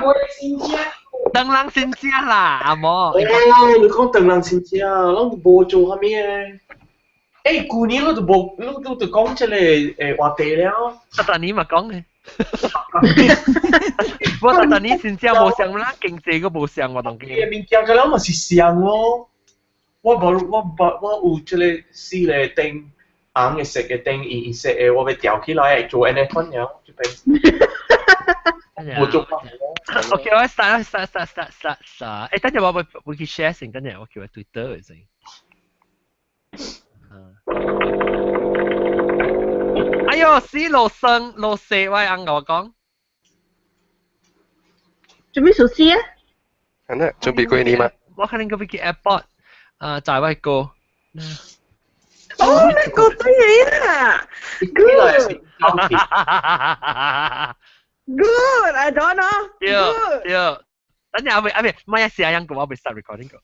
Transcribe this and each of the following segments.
月先正。當人先正啦，阿毛。哦，你講當人先正，攏無做啥物嘅。欸，舊年我都無，你都就講這個話題了。逐逐年嘛講嘅。我逐逐年先正無相啦，經濟閣無相我當今。物件個了嘛是相咯。我無我無我有這個四個燈，紅的色的燈，黃色的，我欲調起來做按呢款爾，這邊。無做法。 OK，我 start start start start start start。欸，等陣我會去 share 先，等陣我叫我 Twitter 先。哎喲，死落生落四，我翁我講。做咩事啊？係呢，準備過年嘛？我可能個去 airport，啊，載我哥。哦，你個對啊！Good。Good, I don't know. 對對，等陣阿未阿未，唔係啊，試下樣個我未 start recording 個。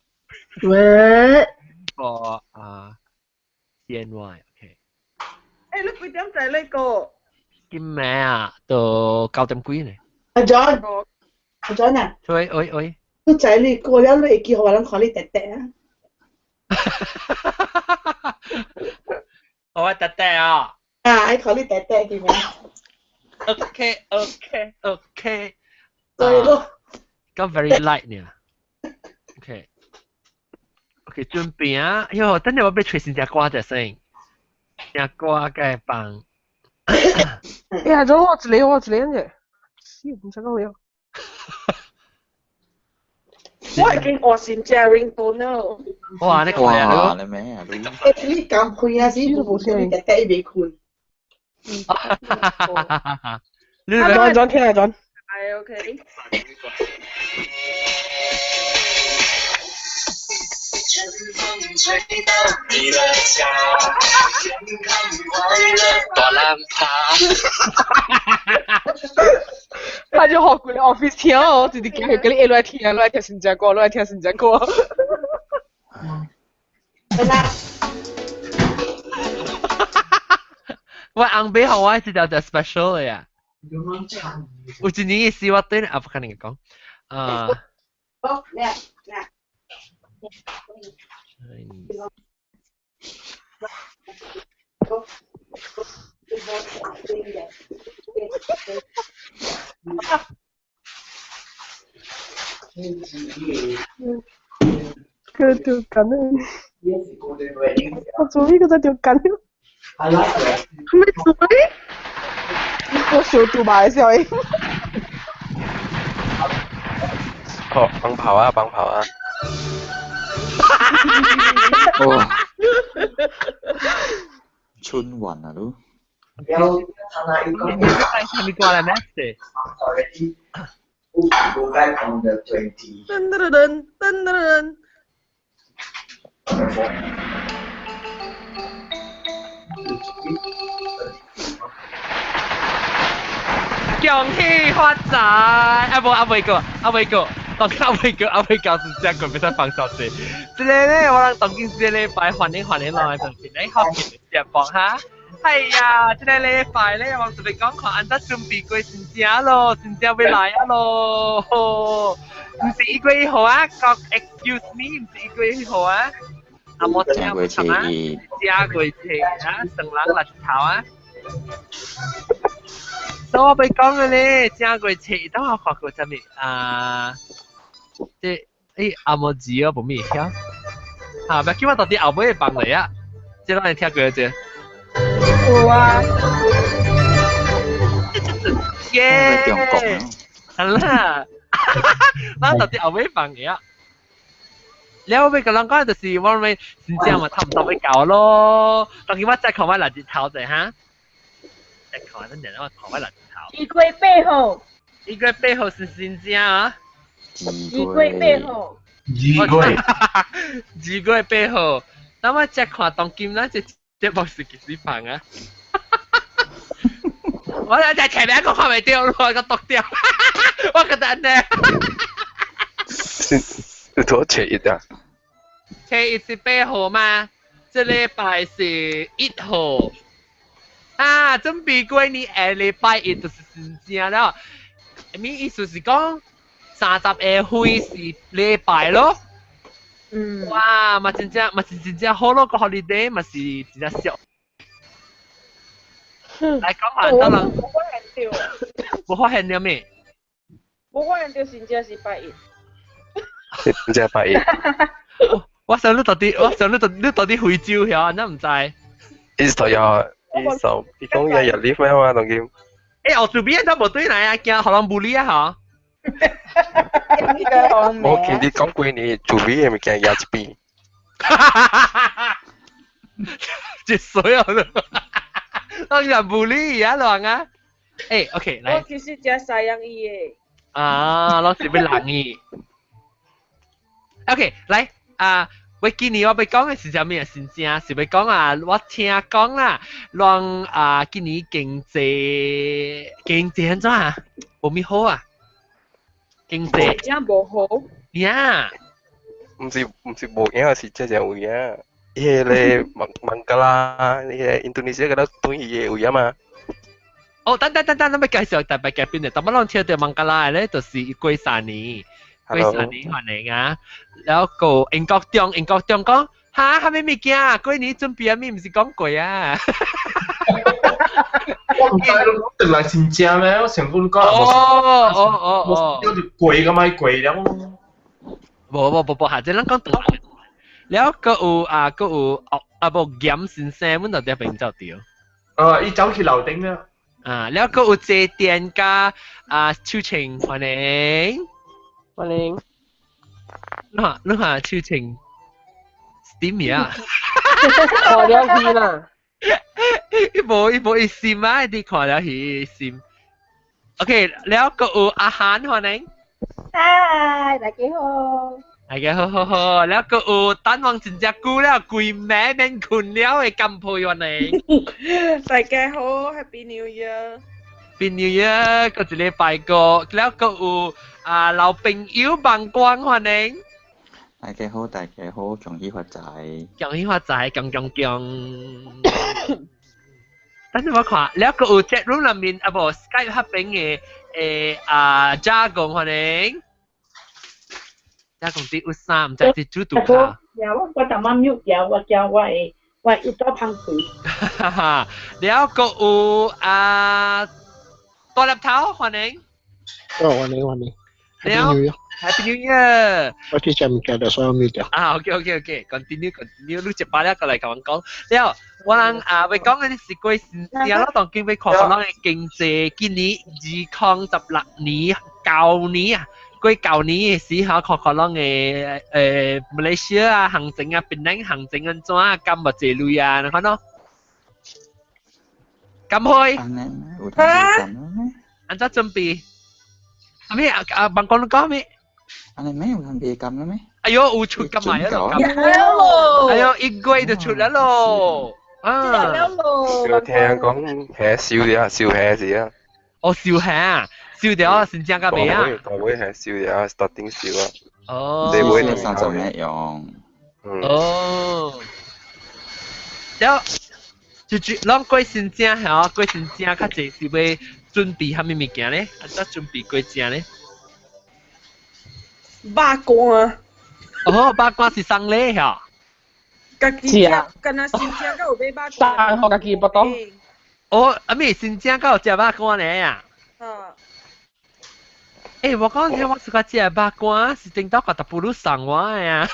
喂。個啊，CNY OK。誒，你幾點載你個？今暝啊，到9點幾呢。阿 John，阿 John 啊。喂喂喂。你載你過了，你會記予我人看你弟弟啊？我弟弟啊。啊，愛看你弟弟對嗎？OK OK OK。對咯。咁 very light 呢？OK。OK，準備啊！喲，等陣我欲吹新只歌隻先，隻歌該放。哎呀，這我一個我一個啫，死唔知講了。我已經學新只 ringtone 了。哇！你看啊，你咩啊？欸，你剛開啊，是無聽，你弟弟未睏。你阿 John 聽阿 John。係 OK。春風吹到你的家，健康快樂大懶趴。他就學過你 office 聽哦，直直叫佢叫你一來聽，來聽新只歌，來聽新只歌。得啦。我翁伯予我這條就 special 的呀。有一年意思我對你啊，不可能講。啊。好，嚟嚟。佢條緊啊！我做呢個真條緊。係咪做呢？我小杜拜時候。哦，幫跑啊，幫跑啊！哇！春運啊都。有，係咪過嚟咩？ Go back on the 20. 噔噔噔噔噔。恭喜發財！啊無啊未過，啊未過，當阿未過，阿未過是這個，袂使放手機。這個咧，我人當今這個禮拜歡迎歡迎來當今咧學習節目哈。係呀，這個禮拜咧，我特別講看，按怎準備過新正咯，新正欲來啊咯。毋是1月1號啊，講 excuse me，毋是1月1號啊。阿莫正月初一。正月初一啊，上人六日頭啊。所以我欲講的咧，正月初一，等我看過啥物啊？這欸阿莫字我無咪會曉。啊，欲叫我到底後尾放來啊？這咱會聽過這。有啊。耶！好啦，咱到底後尾放嘅啊？了我欲共人講就是我欲真正嘛差毋多欲到咯。當今我再看我六日頭者哈，再看等陣我看我六日頭。 2月8號。 1月8號是新正啊？ 2月8號。二月。 2月8號，等我再看當今咱這節目是幾時放啊？我在前面個看袂著，我個讀掉，我覺得按呢。有多初一啊？初一是8號嗎？這禮拜是1號。啊，準備過年下禮拜一就是新正了。咩意思是講， 30個歲是禮拜咯。哇，嘛真正嘛是真正好咯，個 holiday 嘛是真正俗。來講下得啦。無發現到。無發現了咩？無發現到真正是拜一。真正拜一。我想你到底，我想你到你到底非洲遐，你毋知？伊就有，伊就伊講日日 live 咩嘛，當今。欸，我做邊都無對來啊，驚予人無理啊，嗬。我見你講過年做邊嘅物件壓一邊。一水啊！當然無理啊，亂啊！欸，OK，來。我其實食西洋伊的。啊，攏是欲人伊。OK，來啊，我今年我欲講的是啥物啊？真正是欲講啊，我聽講啦，讓啊今年經濟經濟按怎啊？無咪好啊？經濟真無好。呀！毋是毋是無影，是真正有影。伊個咧孟孟加拉，伊個印度尼西亞嗰度轉伊個位啊嘛。哦，等等等等，咱欲介紹特別嘉賓的，逐擺攏聽著孟加拉的咧，就是過三年，過三年歡迎啊。然後個英國中，英國中講，哈，啥物物件？過年準備啥物？毋是講過啊？我毋知你講轉來真正咩？我想講你講。哦哦哦哦。叫做過個咪過了。無無無無，下隻咱講轉來。了，閣有啊，閣有哦，啊無嚴先生，阮就佇邊走著。啊，伊走去樓頂了。啊，了閣有謝店加啊秋晴，歡迎。歡迎。你看，你看秋晴，點啊？看了去啦。伊無伊無伊心啊，你看了去心。OK，了閣有阿韓歡迎。嗨，大家好。大家好好好，了閣有等王真正久了，規暝免睏了的甘佩歡迎。大家好，Happy New Year！ Happy New Year，閣一禮拜過，了閣有啊老朋友萬光歡迎。大家好，大家好，恭喜發財！恭喜發財，恭恭恭！等陣我看，了閣有 chat room 內面啊無 Skype 彼邊的誒啊嘉公歡迎。嘉公佇有啥？毋知佇煮拄卡。呀，我我淡仔 mute 掉，我驚我會我會一早芳開。哈哈，了閣有啊大粒頭歡迎。哦，歡迎歡迎。了 Happy New Year！我去食物件就所以 mute 掉。啊，OK OK OK，continue continue，你一擺了過來共阮講。了，我人啊，欲講的是過新年咯，當今欲看看咱的經濟，今年2016年舊年啊，過舊年的時候，看看咱的馬來西亞啊，行情啊，檳城行情按怎啊，金無濟鐳啊，你看咯。金開。按怎準備？阿咩啊啊，問講你講咩？按呢咩有通買柑了咩？哎喲，有出柑埋了，哎喲，一個月就出來咯。啊！我聽講係燒掉，燒蝦是啊。哦，燒蝦啊，燒掉新疆個未啊？大尾係燒掉，特定燒啊。哦。你會30蚊用。哦。了，就就攏過新正嚇，過新正較濟是欲準備啥物物件咧？按怎準備過正咧？肉乾。哦，肉乾是送禮嚇。家己食，敢若新正閣有買肉乾。送予家己腹肚。哦，啊咪新正閣有食肉乾咧啊？啊。欸，我講聽我自家食肉乾是頂到個特布魯送我的啊！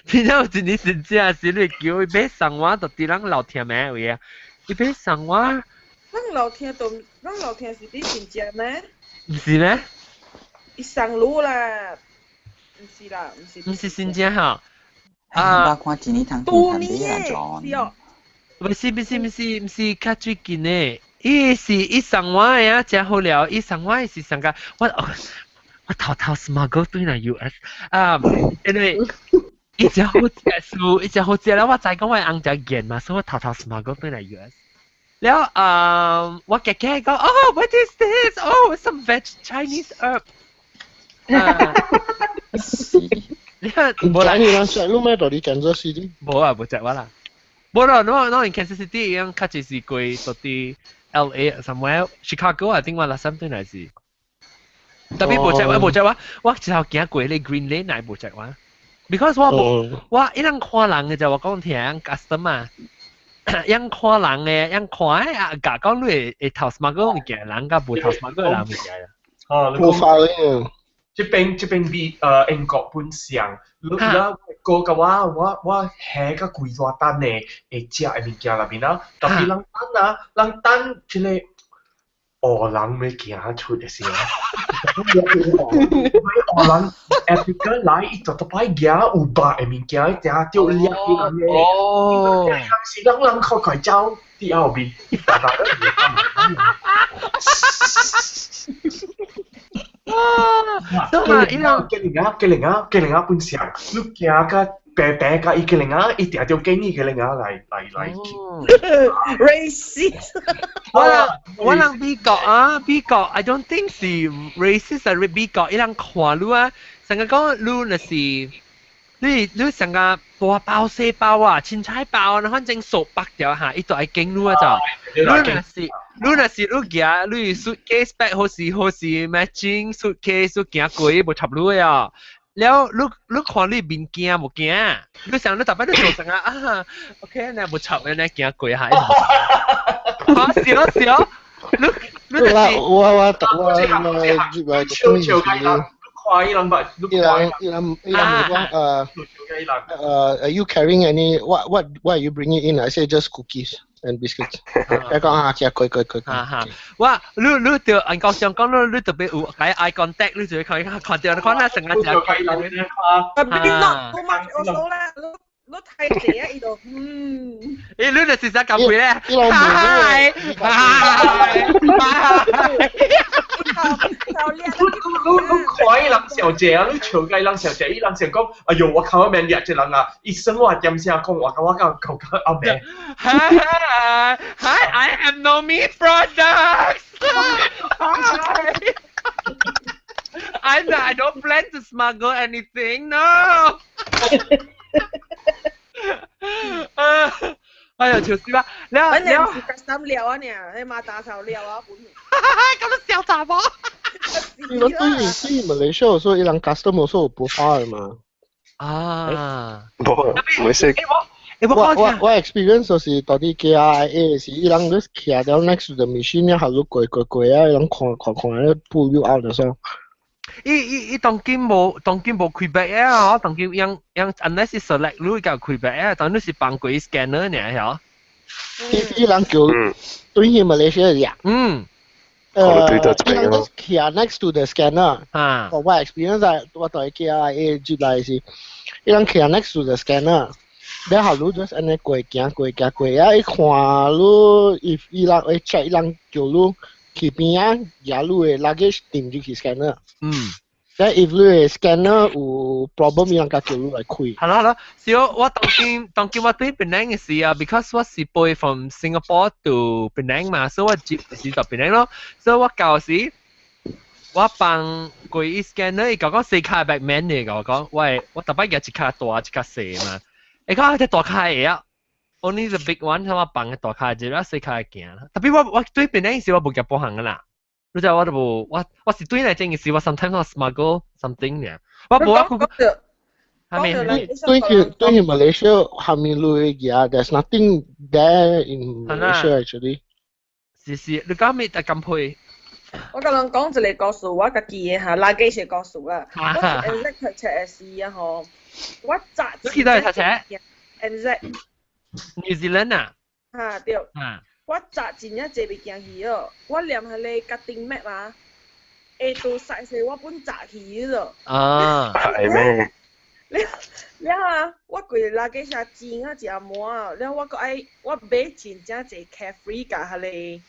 真正有一年新正時，你叫伊買送我，就佇咱樓廳的位啊！伊買送我。咱樓廳都，咱樓廳是佇新正咩？毋是咩？伊送路啦，毋是啦，毋是。毋是新正吼。啊！肉乾一年通多年的，是哦。毋是毋是毋是毋是較最近的，伊是伊送我的啊，誠好料。伊送我的是送甲我，我偷偷 smuggle 轉來 US 啊，因為伊誠好食素，伊誠好食了，我知講我翁誠見嘛，所以我偷偷 smuggle 轉來 US。了啊，我家己講，哦，what is this? Oh, some veg Chinese herb。你看，無啦，你人食你咩到底 Kansas City？無啊，無食我啦。無啦，我我 Kansas City 樣較濟是過到佇 LA somewhere Chicago 啊，頂我 last time 轉來是。特別無隻我無隻我，我之後行過咧 Green Lane 嚟無隻我，because 我無我伊人看人嘅就我講聽 customer。人看人嘅，人看啊，甲講你會會頭 smuggle 物件，人甲無頭 smuggle 人物件啦。哦，冇法咧。這邊比英國本上，你啦個嘅話，我下個幾大單嘅會食嘅物件內面啊，特別人等啊，人等這個烏人欲行出的時候，烏人 Africa 來，伊就特擺行有肉的物件，伊定著掠伊人的。哦。是人人快快走佇後面，伊大大都啊！都嘛，伊人吉零啊，吉零啊，吉零啊，本上，你行甲白白甲伊吉零啊，伊定著建議吉零啊來來來去。 Racist。我人美國啊，美國，I don't think 是 racist 啊，美國伊人看你啊，成個講你若是你成個大包細包啊，凊彩包啊，反正數百條嚇，伊就愛敬你啊就。你若是你行你 suitcase bag 好是 matching suitcase 你行過無插你啊。了你看你面驚無驚？你想你特別你做成啊啊，OK，你無插你行過下。啊，笑笑，你你我我我我我笑笑雞人，看伊人吧，伊人伊人伊人講are you carrying any what are you bringing in? I say just cookies and biscuits. 佢講啊，食過過過。哈哈，哇！你就按講上講你特別有解 eye contact，你就會看看到看那成個食。特別 not too much also 啦，你太濟啊，伊就嗯。欸，你就是想講咩咧？嗨嗨嗨！你看伊人小姐啊，你笑甲伊人小姐，伊人想講，哎喲，我靠，我免掠這人啊！伊生我點聲講話，我講講講後面。 Hi, hi, I have no meat products. Hi. I don't plan to smuggle anything. No. 哎呀，笑死啦！你反正是夾心料啊，爾，你馬打手料啊，本。咁都笑查某。你對對馬來西亞說，伊人 custom 說有不發的嘛？啊，無，沒事。我 experience 就是到底 KIA 是伊人 just 徛了 next to the machine，然後就過過過啊，伊人看看看咧 pull you out 的時候。伊伊伊當今無當今無開白啊！當今樣樣 unless 是 select 你較開白啊，當你是放過 scanner 爾曉。伊伊人叫對去馬來西亞。嗯。伊人 just 徛 next to the scanner。啊。我 experience 係我對 KIA 入來是，伊人徛 next to the scanner。然後你 just 按呢過行過行過啊，伊看你，伊伊人會 check 伊人叫你去邊啊，舉你的 luggage 掟入去 scanner。嗯。但 if 你的 scanner 有 problem，伊人才叫你來開。係啦係啦，是我當今當今我對 Penang 嘅時啊，because 我是飛 from Singapore to Penang 嘛，所以我接是到 Penang 咯，所以我舊時我放過伊 scanner，伊講講細卡 bagman 嘅，我講喂，我特別舉一卡大一卡細嘛。你講隻大卡會啊，only the big one，我放個大卡隻，我細卡會行。特別我對邊陣時我無夾保行噶啦，你知我都無，我是對來這件事，我 sometimes 我 smuggle something 爾，我無啊，係咪？對去馬來西亞下面路嘅，there's nothing there in Malaysia actually。是是，你講咩？特咁配？我甲人講一個故事，我家己的哈，垃圾是故事啦。我 NZ 讀冊的時啊吼，我早你去佗讀冊？NZ。 New Zealand 啊？哈對。我早真正濟物件去哦，我連彼個 cutting mat 啊，下晝曬勢我本早去咯。啊，係咩？了了啊！我規個垃圾車錢啊，誠滿，了我閣愛我買真正濟 Carefree 共彼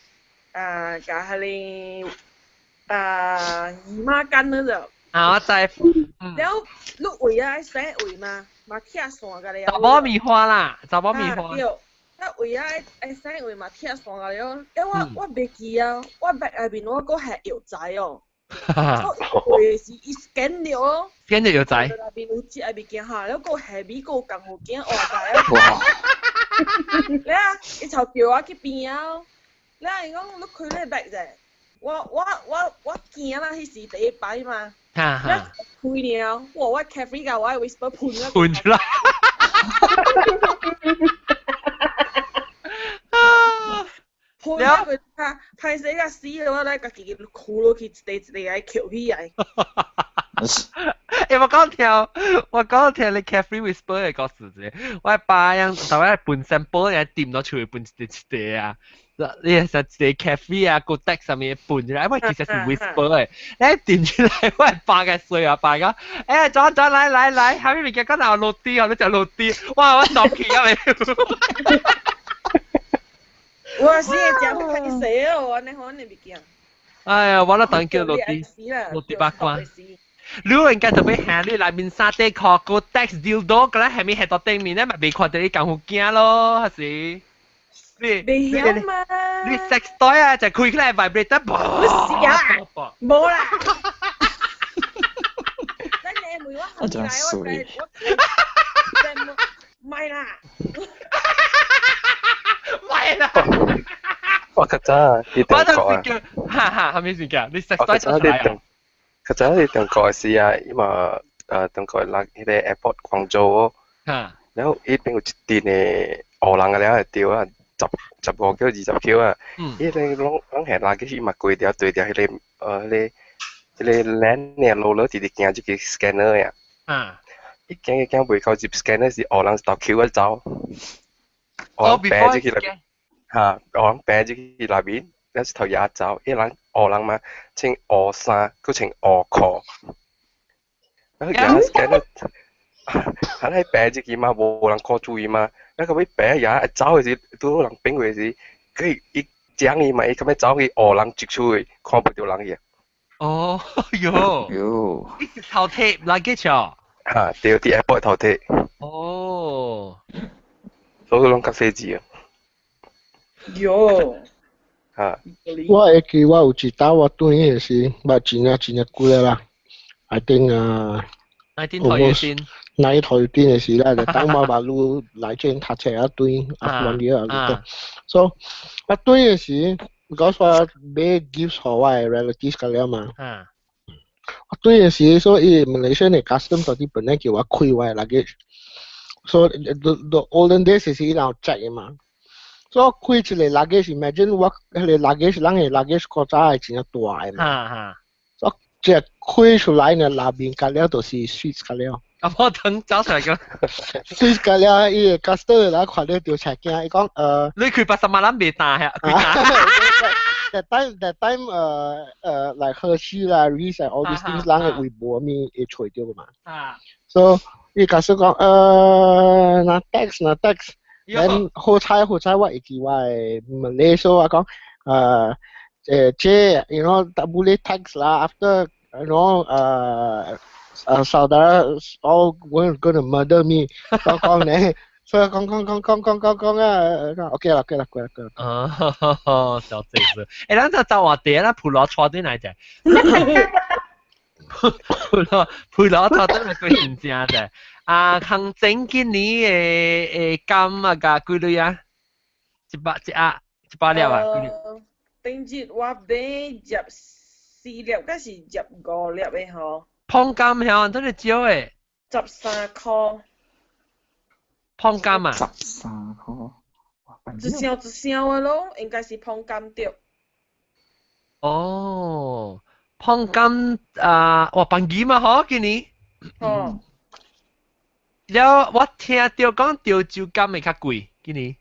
個啊，共彼個啊姨媽巾嗰度。啊，我知。了，你位啊愛洗位嘛，嘛拆線共你。查某棉花啦，查某棉花。對，啊位啊愛洗位嘛拆線共你，了我袂記啊，我 bag 內面我閣還藥材哦。我是伊 scan 了哦，scan 咗藥材。內面有食的物件哈，了閣下米閣有共物件活來啊。哇！了，伊就叫我去邊啊，了伊講你開你 bag 者，我驚啦，彼時第一擺嘛。哈哈。開了，哇！我 Carefree 共我 Whisper 噴啊。噴出來。噴啊！佢歹勢甲死了，我來家己箍落去，一塊一塊來抾起來。欸，我講聽你 Carefree Whisper 的故事者，我爸樣台灣分 sample 樣掂到出去分一塊一塊啊。你係實一個 cafe 啊，個 deck 上面搬出來，我其實是 whisper 的，你掂出來我係爸嘅衰啊，爸講，欸，轉轉來來來，下面物件講到落地哦，你食落地，哇，我傻氣啊！我是會食歹勢哦，按呢款的物件。哎呀，我都當叫落地，落地八卦。你應該特別行你內面衫底褲個 text dildo，個咧下面下到頂面咧，咪未看到你功夫驚咯，還是？你袂曉嘛？你 sex toy 啊，就開起來 vibrator，不是啊，無啦。等你問我我真水。我唔係啦，唔係啦。我較早佇中國啊，哈哈，啥物事件？你 sex toy 出來啊？較早佇中國時啊，伊嘛中國落彼個 airport 廣州哦，然後彼邊有一陣的烏人個了會著啊。15橋20橋啊！彼個攏係垃圾，伊嘛規條對條彼個 lane 的路路直直行入去 scanner 呀。伊行伊行袂到入 scanner 是烏人頭抾啊走。烏人爬入去內面，哈，烏人爬入去內面，了一頭也走。彼人烏人嘛穿烏衫，閣穿烏褲。然後行 scanner，啊，你爬入去嘛，無人看注意嘛。那個尾爬也走的時，拄好人變過時，佢伊講伊嘛，伊咁樣走去烏人接出去，看不到人去。哦喲，喲，伊是頭貼來個橋。哈，對，佇 airport 頭貼。哦。所以攏較細緻啊。喲。哈。我會記我有一搭我轉的時，捌真正真正久了啦。I think 啊。來頂台先。來台頂的時咧，就當我捌愈來這讀冊啊轉啊完了啊，所以我轉的時，我說買 gifts 予我的 relatives 個了嘛。我轉的時，所以馬來西亞的 custom 到底本來叫我開我的 luggage，所以 the olden days 是伊人 check 的嘛。所以我開一個 luggage，imagine 我彼個 luggage，人的 luggage 古早的真正大的嘛。所以這開出來呢，內面個了就是 sweets 個了。啊！我等走出來個，水個了，伊個 customer 來看到就車驚，伊講你開80萬人袂大嚇 That time like Hershey 啦、Reese and all these things，人會無物會揣著嘛。So 伊 customer 講拿 tax 拿 tax，然好彩好彩我會記我的馬來所我講這 you know tak boleh tax 啦，after you know saudara all gonna murder me，我講呢，所以講講講講講講講啊，OK 啦 OK 啦過啦過啦。哦，小這子，欸，咱就走話題，咱普羅坐對來者，普羅坐對來過真正者。啊，康正今年的金啊，價幾鐳啊？100一啊，100粒啊？頂日我買14粒，還是15粒的吼？磅金曉，真係少的。 13塊。磅金啊？ 13塊。一箱一箱的咯，應該是磅金對。哦，磅金啊，哇，磅幾嘛嗬，今年。哦。了，我聽到講潮州柑會較貴，今年。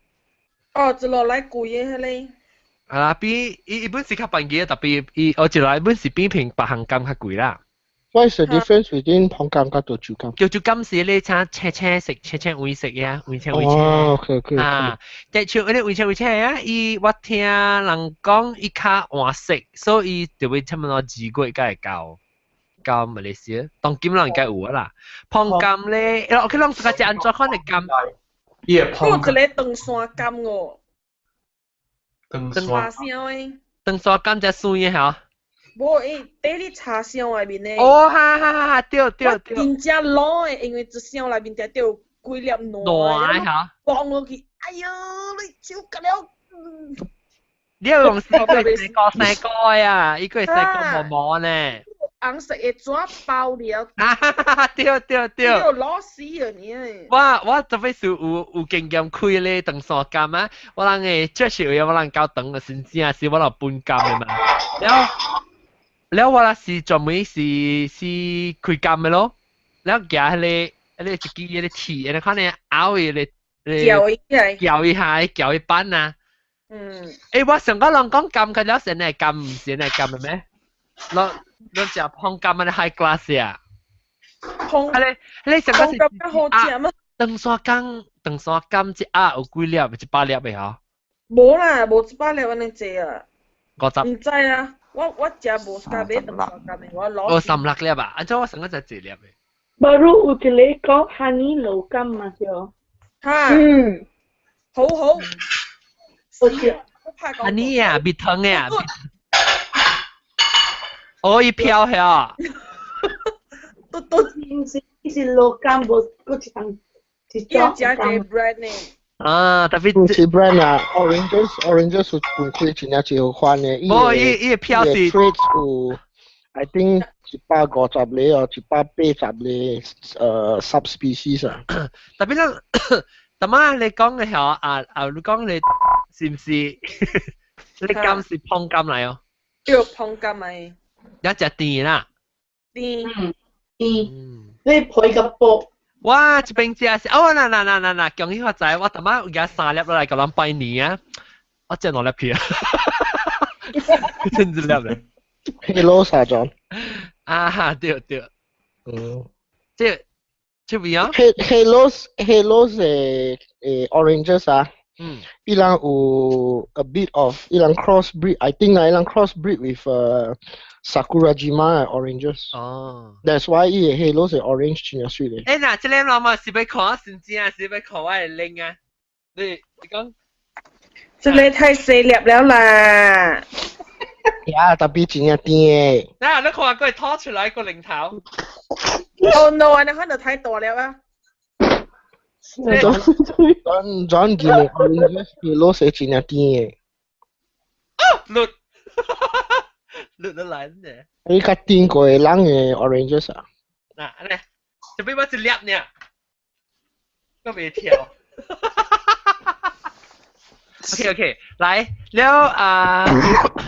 哦，一路來貴的彼個。啊，比伊伊本是較便宜，特別伊我一來本是比平別項柑較貴啦。 What is the difference between 磅柑佮潮州柑？潮州柑是咧請青青色、青青黃色呀，黃青黃青。哦，OK。啊，即像彼個黃青黃青啊，伊我聽人講伊較黃色，所以就會差不多2月才會到。到馬來西亞，當今人應該有啊啦。磅柑咧，我去攏自家食按怎款的柑？伊會磅。我一個長山柑哦。長山。茶香的。長山柑才酸的吼。無，伊佇咧茶箱內面的。哦，哈哈哈！對對對。真正老的，因為一箱內面定定有幾粒卵。卵嚇。放落去，哎喲，你手割了。你要用四個四個細個啊，伊個細個毛毛呢。紅色的紙包了。啊，對對對。有老死啊你！我特別是有經驗開咧長山柑啊，我人的這是為我人搞長的先正是我人分柑的嘛。了了我若是專門是開柑的咯，了舉彼個一支彼個刺，你看呢咬伊個。撬伊下，撬伊下，撬伊板啊。欸，我上個人講柑，佢了成係柑，唔是係柑的咩？攏食碰柑的 high class 啊。碰，你上個是柑好食嗎？長山柑，長山柑一盒有幾粒？100粒的吼？無啦，無100粒按呢濟啊。 50。毋知啊，我食無咖買長山柑的，我攞。哦，36粒啊？按怎我上個才一粒的？ Baru 有一个講 honey 老柑嘛對。哈，好好。好食。 honey 啊，蜜糖的啊。哦，伊飄遐。都都毋是，伊是老柑，無閣一種一種。要食一个 brand 呢。啊，特別毋是 brand 啊，oranges 有分開真正一好款的。無，伊伊個票是。 traits 有，I think 150個哦，180個subspecies 啊。特別咱，淡仔你講的吼啊啊，你講你是毋是？你柑是碰柑來哦？對，碰柑來。一隻甜啦。甜。甜。你配個薄。我這邊食是哦，嗱嗱嗱嗱嗱，恭喜發財！我淡仔有夾三粒落來，共人拜年啊！我食兩粒去啊，真一粒咧。 Hello，沙莊。啊哈，對對。這邊啊？Hello Hello 的 oranges 啊。伊人有 a bit of 伊人 cross breed，I think 啊，伊人 cross breed with Sakurajima oranges。哦。 That's why 伊個 Hello 是 orange 真正媠的。欸，嗱，這個老媽是欲看先正，是欲看我的臉啊？你講。這個太細粒了啦。呀，特別真正甜的。嗱，你看佢拖出來個零頭。 Oh no！你看到太大粒啊！轉轉見的 oranges Hello 是真正甜的。哦，落，落得來呢？你較甜過人的 oranges 啊？嗱，按呢，這邊我一粒呢，都袂跳。OK OK，來了啊，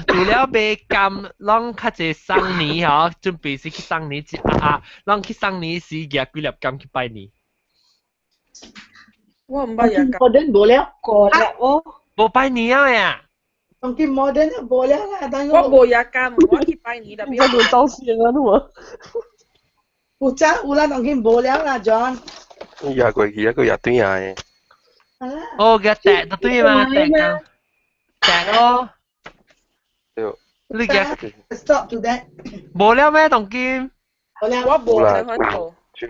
除了買柑，攏較濟送年吼，準備是去送年一啊，攏去送年時夾幾粒柑去拜年。我毋捌食柑。 Modern 無了，過了哦。無拜年啊呀？當今 modern 無了啦，當我無食柑，我去拜年特別。你在輪到線啊，你有早有啦，當今無了啦，John。伊也過去，一個也對啊的。哦，個掟就對嘛，掟柑，掟咯。對。你個 Stop to that。無了咩？當今？無了，我無聽看過。少。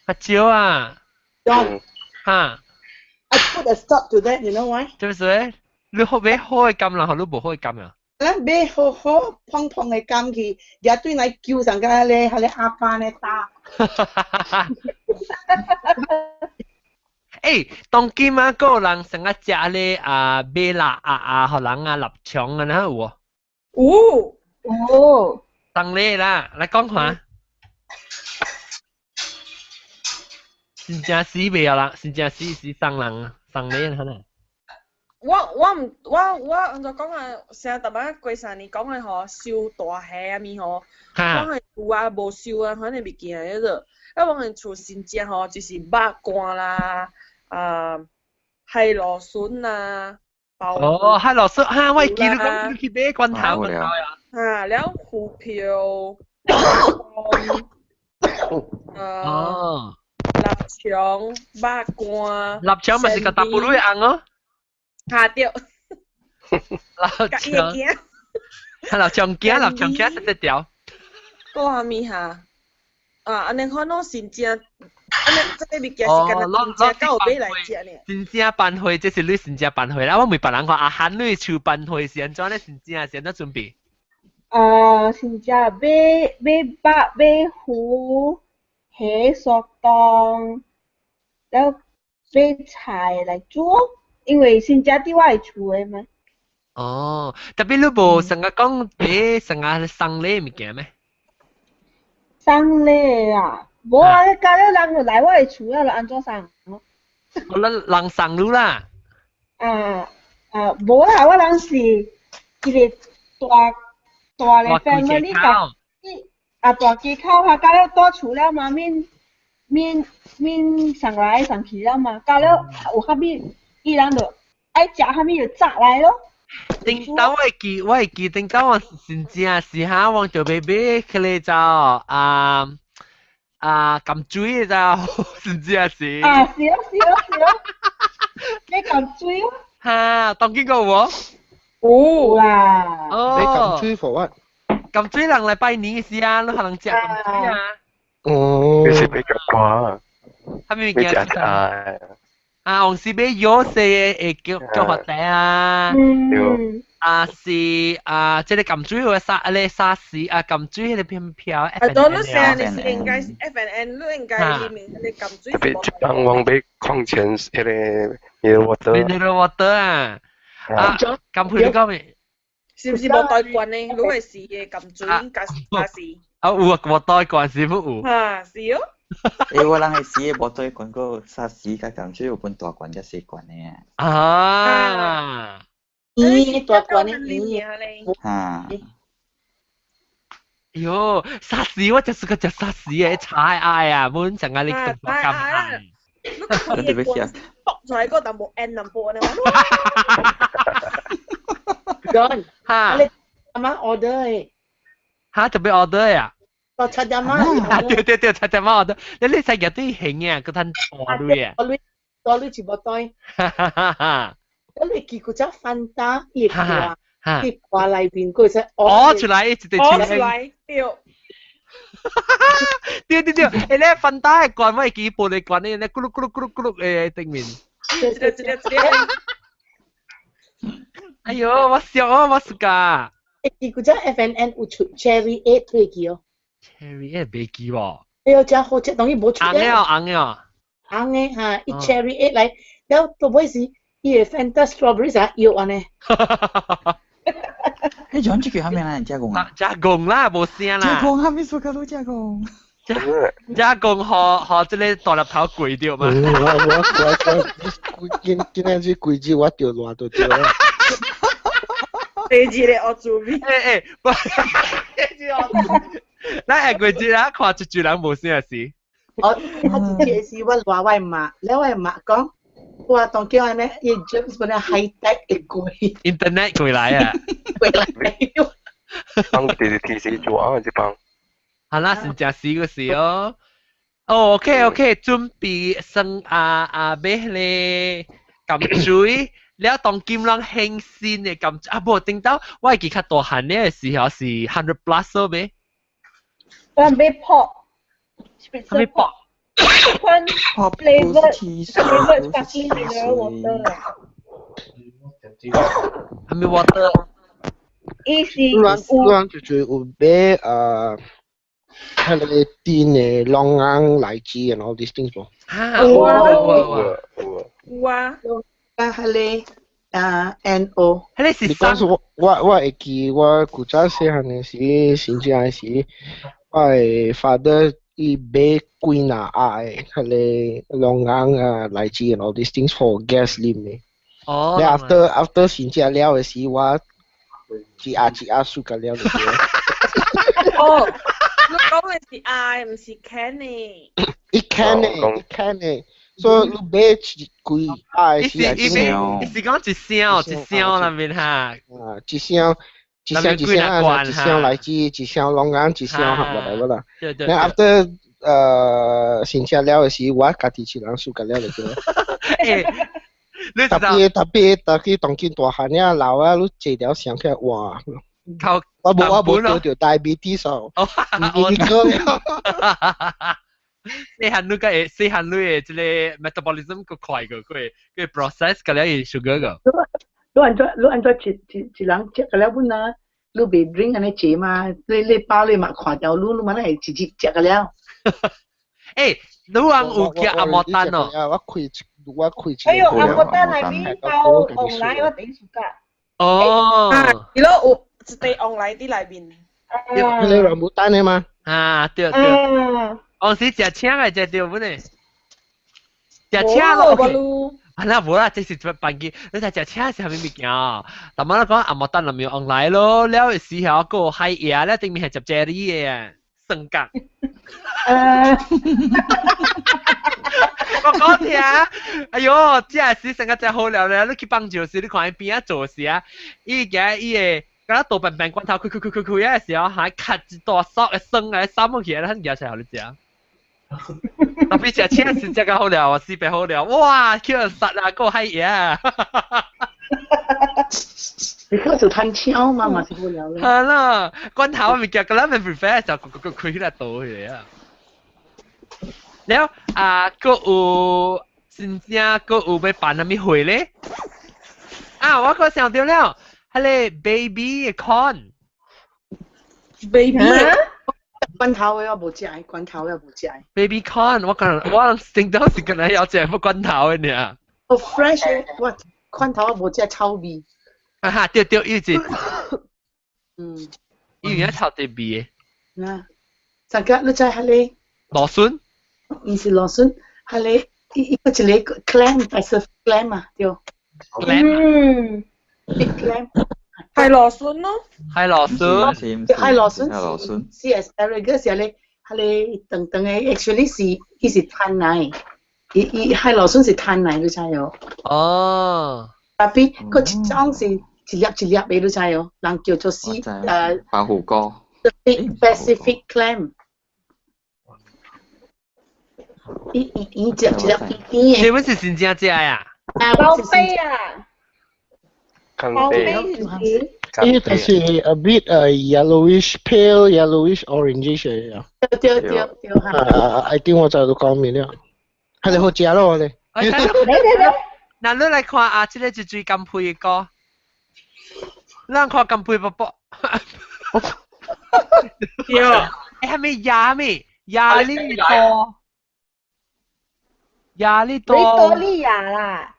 較少啊。 John。哈。 I put a stop to that, you know why？做咩事？你好買好的柑啦，你無好的柑啊？咱買好好胖胖的柑去，也對來救上個咧，彼個阿爸咧打。欸，當今啊，閣有人成日食咧啊，買臘鴨啊，予人啊臘腸啊，哪有無？有。有。當咧啦，來講看。真正死袂啊人，真正死是送人送禮啊，可能。我毋我按怎講啊？成日逐擺過三年講的吼，燒大蝦啊物吼，我係有啊無燒啊，反正物件彼個。啊，我哋厝新正吼，就是肉乾啦，啊，海蘆筍啦，包。哦，海蘆筍哈，我會記得講你去買罐頭罐頭啊。啊，了浮票，哦，臘腸、肉乾。臘腸咪是個大布魯紅哦。哈對。臘腸。臘腸羹，臘腸羹一條。閣啥物哈？啊，按呢看攏真正，按呢這个物件是敢若真正到尾來食呢。真正辦會，這是你真正辦會啦。我問別人看，阿漢你厝辦會是按怎咧？真正是按怎準備？真正買肉買魚，蝦素凍，了買菜來煮，因為真正佇我的厝的嘛。哦，特別你無成日講俾成日送禮物件咩？送禮啊，無啊，家了人就來我的厝啊，就按怎送？我人人送你啦。啊啊，無啦，我人是一個大大的 family 甲啊大幾口哈，家了住厝了嘛，免免免送來送去了嘛，家了有啥物，伊人就愛食啥物就炸來咯。頂到我會記頂到我真正是哈，我就買買起來就啊啊甘水就真正是。啊，是咯是咯是咯，你甘水咯。哈，當見過無？有啦。哦。你甘水 for what？甘水人來拜年時啊，你可能食甘水啊。哦。你是比較寡。係咪物件？啊。啊，黃是買藥食的會叫叫發財啊！啊是啊，這個甘水個沙，咧沙士啊，甘水彼個片飄。啊，當你寫你是應該 F N N，你應該裡面彼個甘水。特別一般我買礦泉水，彼個 mineral water。 mineral water 啊！啊，甘配你講咩？是毋是無袋罐呢？你會試的甘水加沙士。啊有啊，無袋罐是毋有？啊，是哦。欸，我人係試無對罐個沙士甲甘水有分大罐甲細罐的啊。啊。咦，大罐的咦。哈。喲，沙士我就是個食沙士的，茶愛啊，阮上個你動作咁愛。你特別食。卜出來個淡薄 N 淡薄呢。 John，哈。你阿媽 order 的。哈，特別 order 呀？哦，七點啊！對對對，七點啊 order。你你使日對興啊，佮趁大鐳啊。大鐳，大鐳一無袋。哈哈哈！你記嗰隻飯打葉瓜，葉瓜內面嗰隻哦出來，一直哦出來，對。對對對，欸，你飯打的罐我會記玻璃罐的，你咕嚕咕嚕咕嚕咕嚕的頂面。一個一個一個。哎喲，我笑啊，我 suka。欸，記嗰隻 F N N 有出 Cherry Eight 會記哦。 Cherry Eight 袂記喎。哎喲，真好食，當然無出。紅的哦，紅的哦。紅的哈，伊 Cherry Eight 來，了到尾時，伊個 Fanta Strawberry 啥藥按呢？彼種這個啥物人加工啊？加工啦，無聲啦。加工，啥物說較愈加工？加工，予予這个大粒頭跪著嘛。我我我今今仔日規日我著亂就對啦。第二个惡滋味。欸欸，不，第二個咱下過節啊，看一句人無啥事。我我一個是我賴我媽，了我媽講，我當叫按呢，伊 James 本來 high tech 會過。 Internet 過來啊。過來。幫直直提示做啊，這幫。好啦，是真死個事哦。哦，OK OK，準備生啊啊買彼個甘水，了當今人興新的甘啊，無頂到我會記較大漢的時候是 hundred plus 咯咩？我買 pop，啥物 pop？款 flavour flavour sparkling mineral water。啥物 water？伊是咱咱就就有買呃，彼个甜的龍眼荔枝 and all these things 無？啊，有啊有啊有有啊。啊，彼个啊 N O，彼个是 Because 我我我會記我古早細漢的時，真正的時，我的 father 伊買幾若盒的彼个龍眼啊荔枝 and all these things for guest 啉的。哦。 Then after after 先食了的時，我一盒一盒輸甲了就對。哦，你講的是愛，毋是 can 的。一 can 的，一 can 的，所以你買一幾盒伊是是伊是伊是講一箱一箱那邊哈。啊，一箱一箱一箱啊，一箱荔枝，一箱龍眼，一箱合落來啦。對對。那 after 先食了的時，我家己一人輸甲了就對。特別特別特別當今大漢爾老啊，你坐了想起來哇！靠！我無我無得著 diabetes 哦。你個。細漢你個會細漢你的這個 metabolism 閣快過，佢佢 process 個了伊 sugar 個。你按怎你按怎一一一人食個了本啊？你袂 drink 按呢濟嘛？你你飽你嘛看著你，你嘛會直接食個了。欸，你人有食阿摩丹哦？我開我開。哎喲，阿摩丹內面包紅奶我頂暑假。哦。啊，伊咯有一塊旺來佇內面。你軟木蛋的嗎？啊，對對。當時食青的食著本呢？食青咯。啊，那無啦，這是辦機。你睇食青是啥物物件？但係我講阿莫蛋林苗往來咯，了時候個海椰咧，頂面係食啫喱的酸角。我講聽，哎喲，這時成個真好料咧！你去幫助時，你看伊邊仔做時啊，伊行伊會敢若倒平平罐頭開開開開開的時候，還卡一大索的酸的三落去，咱夾起來予你食。特別食青是食較好料，四百好料，哇！叫人殺啊，個海椰。你可做攤超嘛，嘛是好料咧。係啦，罐頭物件，個咱咪 prefer 就開開開起來倒去啊。了啊，閣有真正閣有欲辦啥物會咧？啊，我閣想著了，彼个 baby corn。 baby 罐頭的我無食，罐頭的我無食。 baby corn，我講我聽到是敢若要食罐頭的爾。哦，fresh 的，我罐頭我無食臭味。啊哈，對對，伊是，伊有影臭啲味的。啊，大家你知彼个？蘆筍？毋是蘆筍，彼个伊伊個一個 clam，白色 clam 啊，對。 clam。 big clam。係蘆筍咯。係蘆筍。係蘆筍。係蘆筍。是 asparagus 是彼個彼個長長的，actually 是伊是炭來，伊伊海蘆筍是炭來，你知無？哦。 Tapi 閣一種是一粒一粒的，你知無？人叫做是鮑魚菇。 Pacific clam。伊伊伊一粒一粒圓這本是真正食啊？包飛啊！包飛是伊就是 a bit yellowish pale yellowish orangish 嘅。對對對對。啊，I think 我知你講咩了。係你好食咯，你。嚟嚟嚟！嗱，你來看啊，這個是追金配的歌。咱看金配伯伯。對。欸，係咪亞咩？亞利多。亞利多。維多利亞啦。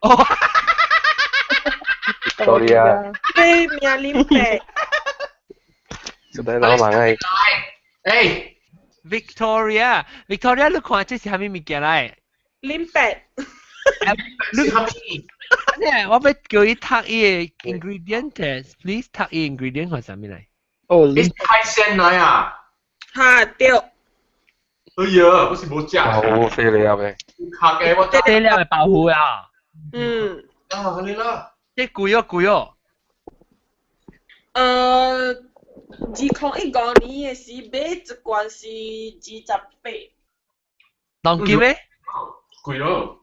多利亞。你名林北。就睇老人愛。欸，Victoria，Victoria，你看這是啥物物件來？林北。你啥物？我欲叫伊讀伊个 ingredient，please 讀伊 ingredient 看啥物來？哦，你海鮮來啊？哈對。哎呀，我是無食。好犀利啊！咩？客嘅我。細粒的鮑魚啊。嗯。啊，你啦。這貴哦貴哦。2015年的時買一罐是28。當金咩？貴咯。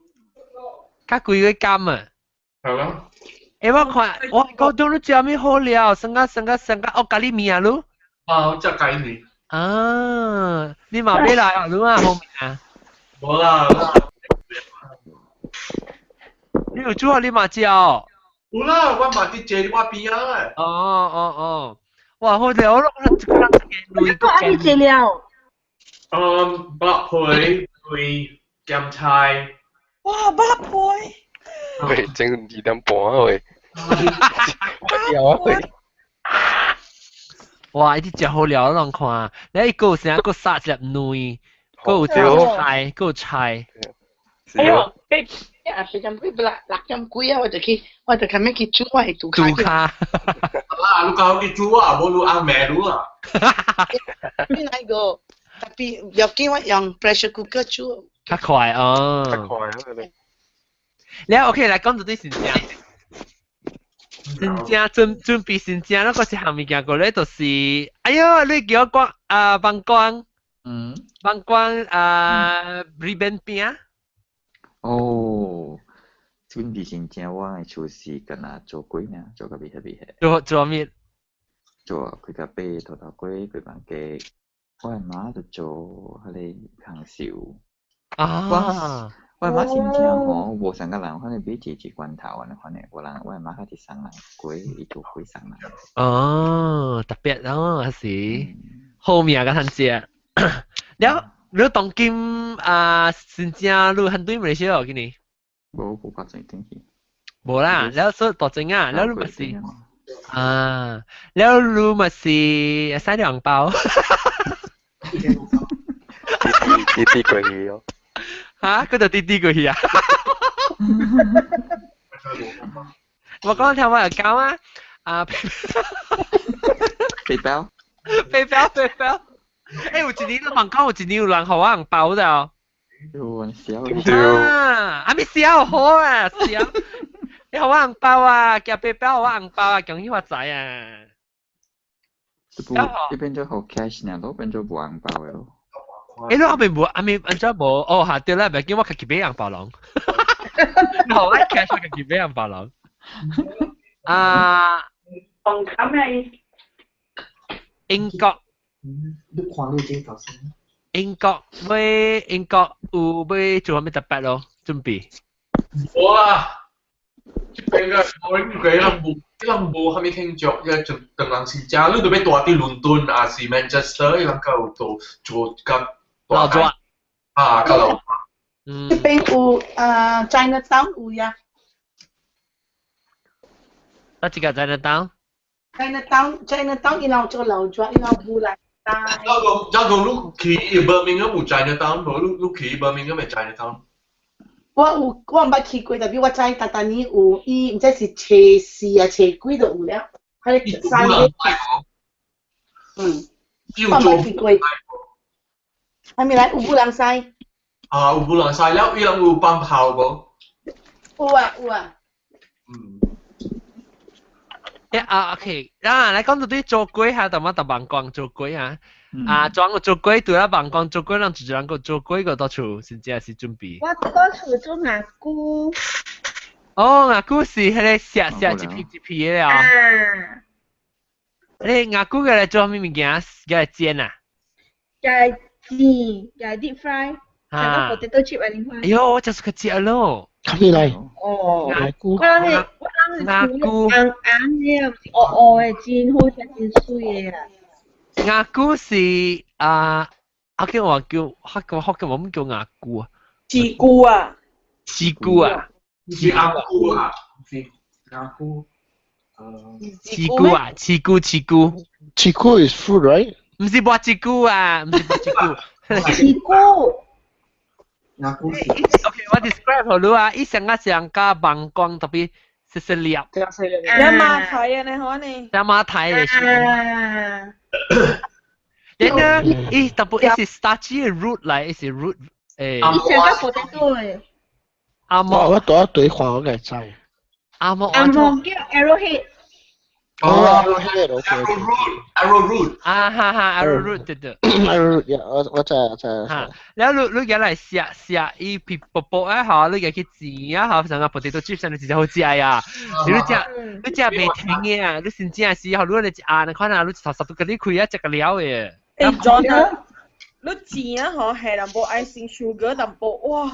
較貴過金啊！係咯。欸，我看我高中你食咩好料？生個生個生個哦，咖喱麵啊，你？啊，我食咖喱麵。啊，你嘛買來啊？你啊好面啊？無啦。你有煮啊？你嘛食哦？有啦，我嘛佇坐我邊仔。哦哦哦，哇，好料！我攏這個人這個你食了？嗯，肉皮、皮鹹菜。哇，肉皮！喂，整2點半啊喂！有啊喂！哇！伊啲食好料，攏看，你伊閣有啥？閣殺一粒卵，閣有菜，閣有菜。哎喲，八啊，8點幾6點幾啊，我就去，我就咁樣去煮，我係煮卡。煮卡。啊，你講去煮啊，無你阿妹你啊。你哪個？Tapi 要緊我用 pressure cooker 煮。較快哦。較快啊！你 OK 來講到底是正，真正準準備真正，那個是項物件過咧，就是，哎喲，你叫我講啊，幫光，幫光啊，ribbon 餅。哦，準備真正我的廚師敢若做粿爾，做較厲害厲害。做做咩？做幾個白土豆粿、雞飯雞，我的媽就做彼个空燒。啊！我的媽真正吼，無啥個人，反正買一一罐頭按呢款的，無人，我的媽較是送人粿，伊做粿送人。哦，特別哦，還是好命個通食。了，你當今啊，真正你很對馬來西亞今年？無無較濟轉去。無啦，了所以大正啊，了你嘛是，啊，了你嘛是會使紅包？滴滴過去哦。嚇，佢就滴滴過去啊！我講聽我又講啊，啊，PayPal。 PayPal PayPal，欸，有一年你問講有一年有人予我紅包的。有笑。啊，啊咪笑好啊，笑。你予我紅包啊，寄 PayPal 予我紅包啊，恭喜發財啊！這變做予 cash 呢，都變做無紅包的咯。欸，你後面無，阿咪按怎無？哦，嚇對啦，袂緊，我家己買紅包人。你予我 cash，我家己買紅包人。啊，黃金係英國。你看你這頭先。英國買英國有欲做啥物特別咯？準備。無啊，這邊個我應該人無，人無啥物慶祝，伊就當人先食，你著欲住佇倫敦抑是 Manchester，伊人較有做做較老熱。啊，較老。嗯。這邊有啊 Chinatown 有呀。啊，這個 Chinatown？ Chinatown Chinatown 伊人做老熱，伊人無來。我講，我講，你去 Birmingham 有 Chinatown 無？你去 Birmingham 的 Chinatown？我有，我毋捌去過，但是我知逐逐年有，伊毋知是初四啊，初幾就有了，彼個三月。嗯，我毋捌去過。還沒來有布朗西。啊，有布朗西了，伊人有放炮無？有啊，有啊。嗯。啊，OK，啊，來講到對做粿哈，淡薄淡薄講做粿啊，啊，裝個做粿對啦，網講做粿，人一人個做粿個到厝，真正是準備。我到厝做牙菇。哦，牙菇是彼個削削一片一片的啊。啊。你牙菇個來做啥物物件？個來煎啊？個煎，個 deep fry，像個 potato chip 按呢款。哎喲，我就是去食咯。吸起來。哦。牙菇。我人是我人是厝紅紅的，毋是烏烏的，真好食，真媠的啊。牙菇是啊，啊叫我叫，福建福建話乜叫牙菇啊？刺菇啊。刺菇啊？是牙菇啊？是牙菇。刺菇啊？刺菇刺菇。刺菇 is fruit right？毋是麻子菇啊，毋是麻子菇。刺菇。牙菇是。 OK，我 describe 予你啊，伊上個上加網光特別細細粒。有馬蹄啊，你可呢？有馬蹄的是。啊。然後伊特別伊是 starchy root 來，伊是 root 誒。伊上個 potato 的。阿毛。我倒一對看我個知。阿毛阿毛叫 arrowhead。哦，arrowhead，OK。 arrowroot。啊哈哈，arrowroot 對對。 arrowroot，我我知我知。哈，然後你你入來食食伊皮薄薄啊，吼，你入去煎啊，吼，成個 potato chips 你真正好食呀。你食你食袂停的啊，你真正是吼，你一按，你看啊，你一頭十都給你開啊，食個了的。欸，John，你煎啊吼，下淡薄 icing sugar 淡薄，哇！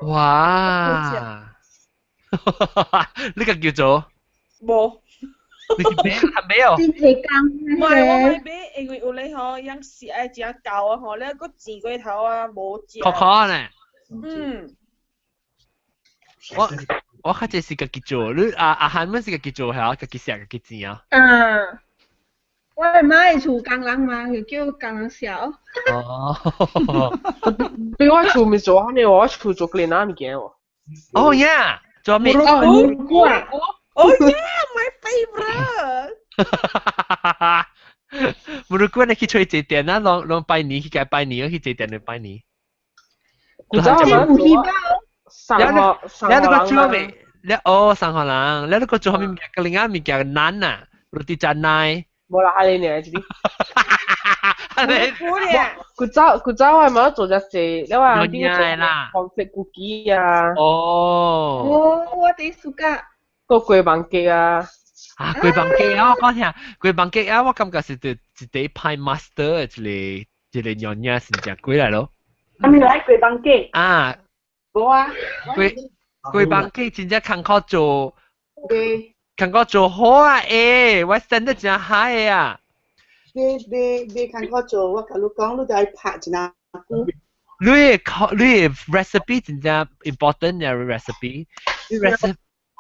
哇！呢個叫做？無。你去買係沒有？真濟工。唔係我買買，因為有咧吼，樣食愛食厚啊吼，你閣煎過頭啊，無食。可可呢？嗯。我我較濟是家己做，你啊阿漢們是家己做係家己食家己煎啊？嗯。我的媽會厝工人嘛，就叫工人食。哦。對我厝毋是做啥物，我厝做越南物件喎。哦呀，做咩？哦，蘑菇啊！ Oh yeah, my favorite。 Murukku 你去揣這店啊，攏攏拜年去共拜年，去這店嚟拜年。古早嘛做。你你個做咩？你哦，上海人，你你個做啥物物件？另外物件難啊，roti canai。無啦，係你呢？這啲。古咧。古早古早我嘛做只濟，你話啲做啦，黃色古雞啊。哦。哦，我佇暑假。個粿網雞啊。啊，粿網雞啊！我講聽，粿網雞啊，我感覺是對一個派 master 的一個一個娘娘是正過來咯。啥物來粿網雞？啊。無啊。粿粿網雞真正艱苦做。艱苦做好啊！欸，我生得真 high 啊！袂袂袂艱苦做，我共你講，你著愛拍一下久。你的你的 recipe 真正 important 嘅 recipe，你 recipe。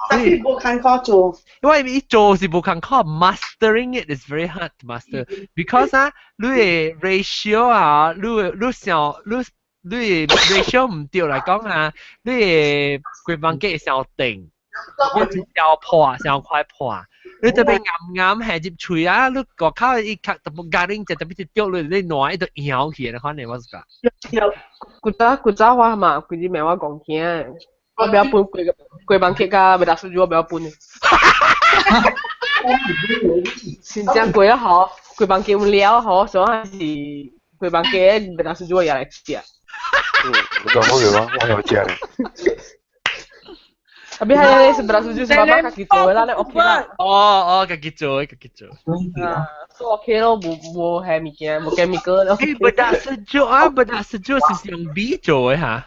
特別無艱苦做。因為伊做是無艱苦，mastering it is very hard to master because 啊，你的 ratio 啊，你想你的 ratio 毋對來講啊，你的規房間會傷定，傷破，傷快破。你特別暗暗下入喙啊，你外口伊較特別加啉，就特別是掉你你爛伊就搖起來，反正我是講。古早古早話嘛，規日命我講驚，我不要搬規規房間甲袂達數據，我不要搬。真正過了吼，規房間了吼，所以是規房間袂達數據我也來食。嗯，你講好嘅話，我有食。特別係你是袂達數據是爸爸家己做的啦，你 OK 啦。哦哦，家己做，家己做。啊，所以 OK 咯，無無係物件，無加物個咯。欸，bedak sejuk 啊，bedak sejuk 是用米做的哈。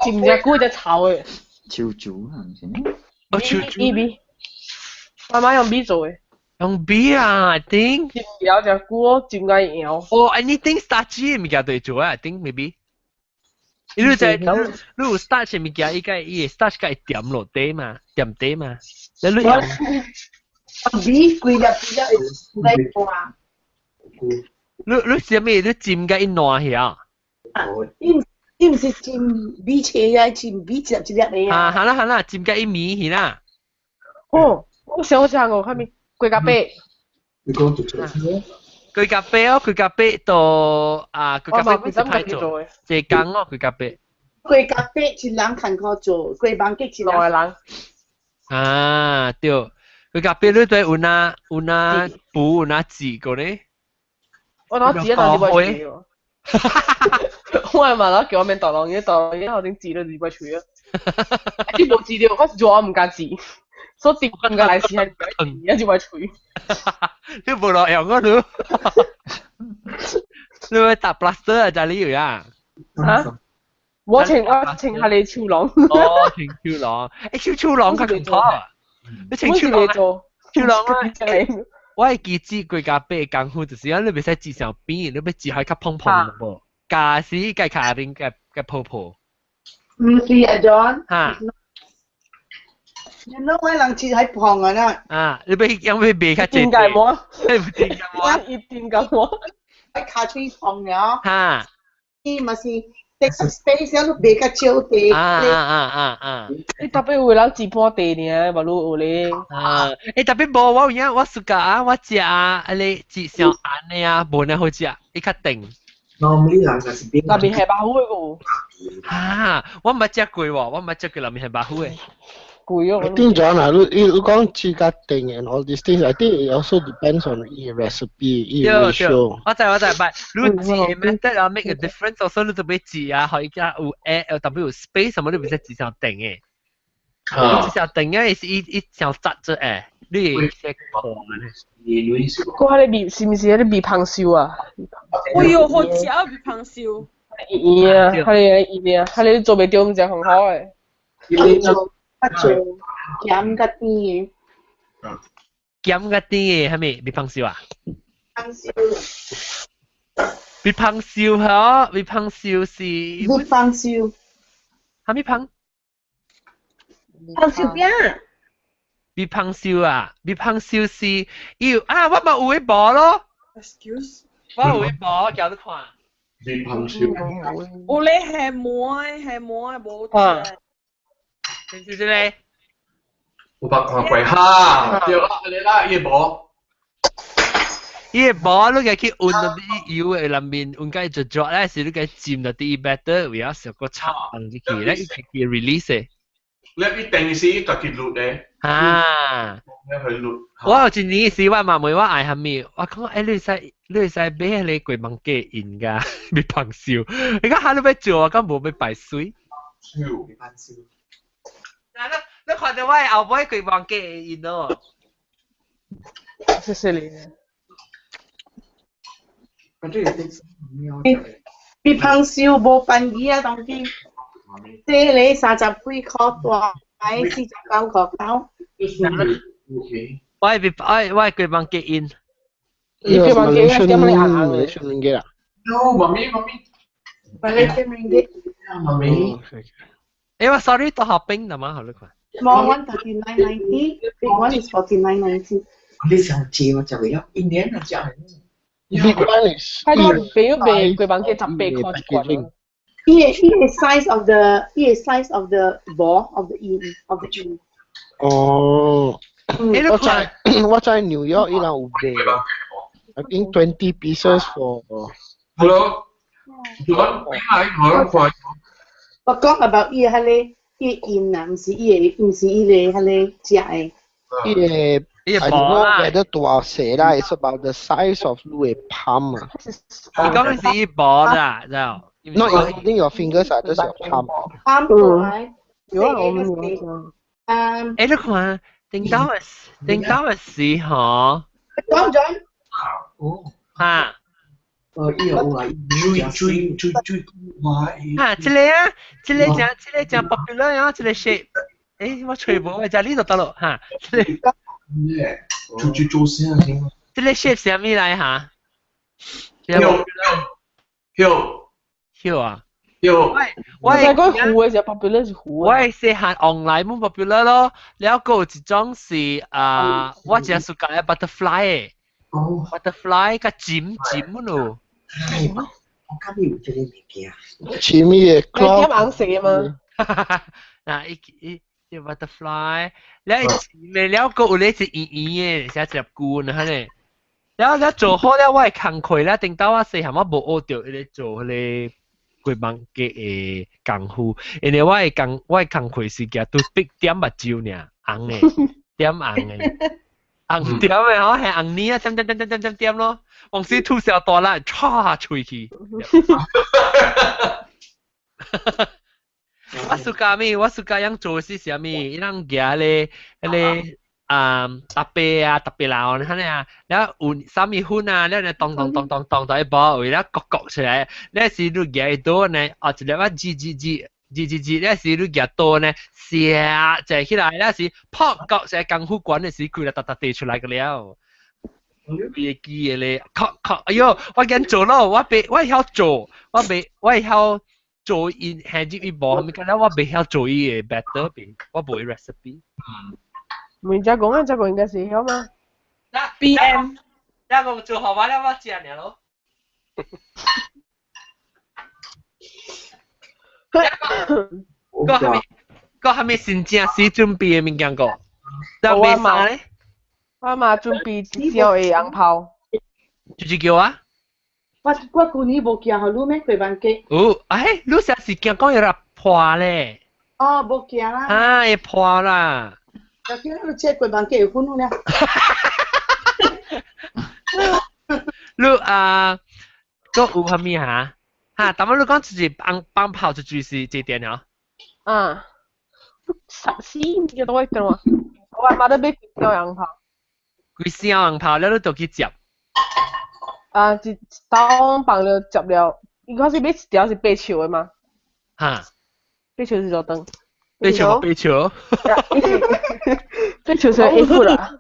真正久才臭的。潮煮啊，唔是咩？哦，潮煮。米，媽媽用米做的。用米啊，I think。了隻久，真該搖。哦，anything starchy 物件都會做啊，I think maybe。你就你有 starch 物件，伊個伊 starch 個會甜落底嘛，甜底嘛。你你用米規粒規粒會來破。你你啥物？你浸甲伊爛去啊？伊伊毋是浸米切啊，浸米一粒一粒的啊。啊，好啦好啦，浸甲伊米去啦。哦，我想想我看咪龜甲白。你講做做咩？龜甲白哦，龜甲白到啊，龜甲白是歹做，這工哦，龜甲白。龜甲白一人艱苦做，規房間一兩個人。啊，對，龜甲白你對有哪有哪補有哪字個呢？我攞字一當字擺嘴。我係嘛攞叫我免大浪嘢，大浪嘢後頂字都字擺嘴啊！你無字了，我是做我唔敢字，所以唔敢來時係一字擺嘴。你無落用啊你？你會搭 plaster 啊？就呢樣啊？嚇？我請我請下你超廊。哦，請超廊，欸，超廊較唔妥啊！你請超廊，超廊啊！我會記煮規家白功夫，就是講你袂使煮上扁，你欲煮開較蓬蓬的無？加時加卡面加加泡泡。唔是啊，John。嚇。 You know 我人煮喺胖啊啦。啊，你欲用欲賣較濟？點解冇？你點解冇？一點解冇？喺卡喙胖了。嚇。伊嘛是 take space 了，你賣較少地。啊啊啊啊！你特別有人煮半地爾，無你有咧。啊！欸，特別無我有影，我暑假啊，我食啊，啊你煮上鹹的啊，無呢好食，伊較甜。 Normally 人就是變。內面係白虎的個。啊！我毋捌食過喎，我毋捌食過內面係白虎的。貴哦。 I think John 啊，你講煮較甜 and all these things, I think it also depends on 伊 recipe, 伊 ratio。我知我知，但你煮 method 啊 make a difference，所以你就欲煮啊，可以加有 air，特別有 space 什麼，你袂使煮上甜的。你煮上甜的是伊伊上紮咗誒，你會識看咧。嗰個你味是毋是迄個味芳燒啊？哎喲，好食啊！味芳燒。伊啊，佢哋伊啊，佢哋做袂著，毋是很好誒。做較做鹹較甜的。鹹較甜的，係咪味芳燒啊？芳燒。味芳燒嗬，味芳燒是。味芳燒。啥物芳？芳燒餅。味芳燒啊，味芳燒是，伊啊，我嘛有去無咯。 Excuse。我有去無，叫你看。味芳燒。有咧係糜係糜無食。是是這個。有捌看過哈？對啦，你啦，伊無。伊個無，你家去溫到啲油的內面，溫甲伊就抓咧，是你家浸到啲 batter，為咗小個插放入去，咧伊自己 release 的。你一定是家己滷的。啊！你去滷。我有一年時我嘛問我愛蝦米，我講欸你會使你會使買彼個雞毛雞印㗎，味芳燒。你講下你欲做，我講無欲排水。燒。味芳燒。嗱，你你看到我的後尾雞毛雞印咯。謝謝你。味芳燒無便宜啊，當今。這個30幾箍大，49塊9。我係我我係雞毛雞印。你雞毛雞印點你硬硬嘅？Malaysian 啊？No，媽咪媽咪。 Malaysian ringgit。媽咪。欸，我 sorry，多學冰的嘛，好你看。Small one 39.90, big one is 49.90。你上借我就為咗一年啊，食。 Big one is 佢個俾咗俾貴房嘅18塊一罐。伊個 size of the 伊個 size of the ball of the 印 of the 印。哦，我知 New York 伊人有賣，I think 20 pieces for。 Hello，我係我我講 about 伊個彼個伊個印啊，毋是伊個彼個食的。伊個 I don't know whether 大細啦，it's about the size of 你的 palm 啊。你講的是伊薄啦，知道？Not including your fingers 啊，just your palm。 palm 大。有啊，我們有。欸，你看，頂到的時吼。講準。哦。哈。哦，伊有啊，追追追追哇！哈，這個啊，這個真 popular 啊，這個 shape。欸，我揣無，在呢度得咯，哈。這個。做做做聲先。這個 shape 是啥物來哈？有有有啊。有。我我講糊的時候 popular 是糊。我細漢 online 冇 popular 咯，了閣有一種是啊，我真喜歡 butterfly 的。哦。 butterfly 較尖尖咯。係嘛？我今日有這個物件。前面的點紅色的嗎？嗱，伊伊隻 butterfly，了未了閣有咧是圓圓的，寫一粒棍哈呢。了了做好了，我的工課了，頂到我細漢我無學著彼个做彼個雞網雞的功夫，因為我的工課是舉拄筆點目睭爾，紅的，點紅的，紅點的吼，係紅呢啊，點點點點點點點咯，往時吐小大力，唰吹去。我 suka 咩？我 suka 樣做是啥物？伊人舉咧，彼個。啊，特別啊，特別老，你睇啊，了有啥物粉啊，了你當當當當當到一包，為了割割出來，你是你舉刀呢，哦，一粒啊，吱吱吱吱吱吱，你是你舉刀呢，寫就起來，你是撲割成功夫管的時，規個沓沓地出來個了。袂記的咧，確確，哎喲，我緊做咯，我袂，我會曉做，我袂，我會曉做伊下入伊無，物件了我袂曉做伊的 batter，我無伊 recipe。唔只講啊，只講應該是曉嘛。 B M，一個做好完了，我食爾咯。個係咪？個係咪新正時準備的物件個？就買啥咧？我媽準備一小的紅炮。就是叫啊？我舊年無寄予你咩？過萬雞。有，哎，你上次驚講有人破咧？哦，無寄啦。啊，會破啦。就叫你切過萬雞有粉了。你啊，閣有啥物哈？哈，但係你講就是放放炮就就是這點了。啊，十四嘅都會等我，我阿媽都買幾條紅炮。幾箱紅炮了，你就去接。啊，一兜放了接了，伊開始買一條是白笑的嘛？哈。白笑是做燈。白笑白笑。白笑是 A foot 啊。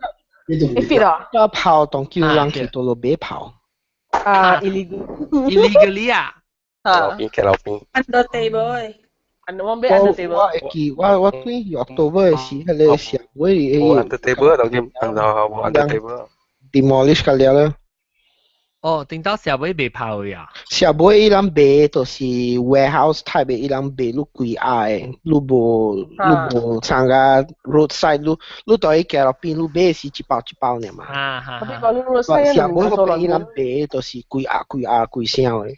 A fit 啊。個炮當叫人去倒落買炮。啊，illegal。 illegally 啊。路邊騎路邊。 Under table。我買 under table。我會記，我對 October 的時，彼個社會無 under table 當今，當頭無 under table。 demolish 個了啦。哦，頂到社會賣炮的啊？社會伊人賣就是 warehouse type 的，伊人賣愈貴額的，愈無參加 roadside，愈對伊街路邊愈買是一包一包爾嘛。啊哈。社會嗰邊伊人賣就是規盒規盒規箱的。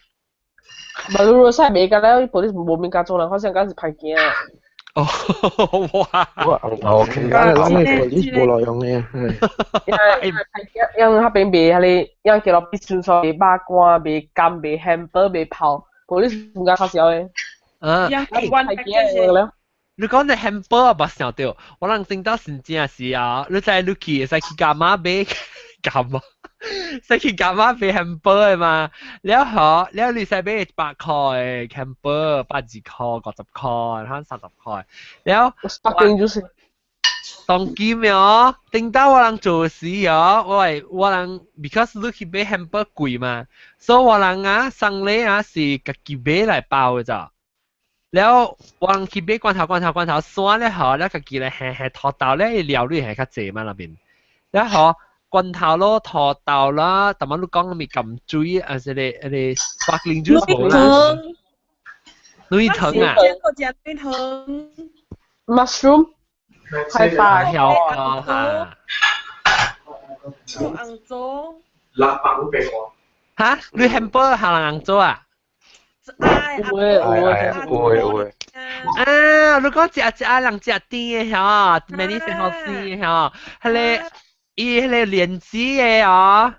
無你 roadside 賣甲了，police 無物件做人，好像敢是歹驚。哦，哇！我 OK 啊，咱的 police 無路用的。因為因為彼邊賣彼个，因街路邊順數賣肉乾、賣柑、賣 hamburger、賣炮，police 唔敢較少的。啊，歹驚了。你講的 hamburger 我捌想著，我人聽到真正是啊，你知你去會使去柑仔買柑仔，使去柑仔買 hamburger 的嘛？了後了你使買100塊的 hamburger，120塊、50塊，然後30塊。了，北京就是。當今哦，頂到我人做事哦，我人 because 你去買 hamburger 貴嘛，所以我人啊送禮啊是家己買來包的咋。了我去買罐頭罐頭罐頭山咧嗬，了家己咧係係土豆咧料理係較濟嘛那邊，了嗬罐頭咯土豆啦，逐擺你講咪甘水啊，是個個 sparkling juice 無啦，卵糖啊，我食卵糖，mushroom 開花曉啊嚇，紅棗，六百五俾我。嚇，你漢堡下人紅棗啊？有會會會。啊！你講食食人食甜的吼，每日食好甜的吼，彼个伊彼个蓮子的哦，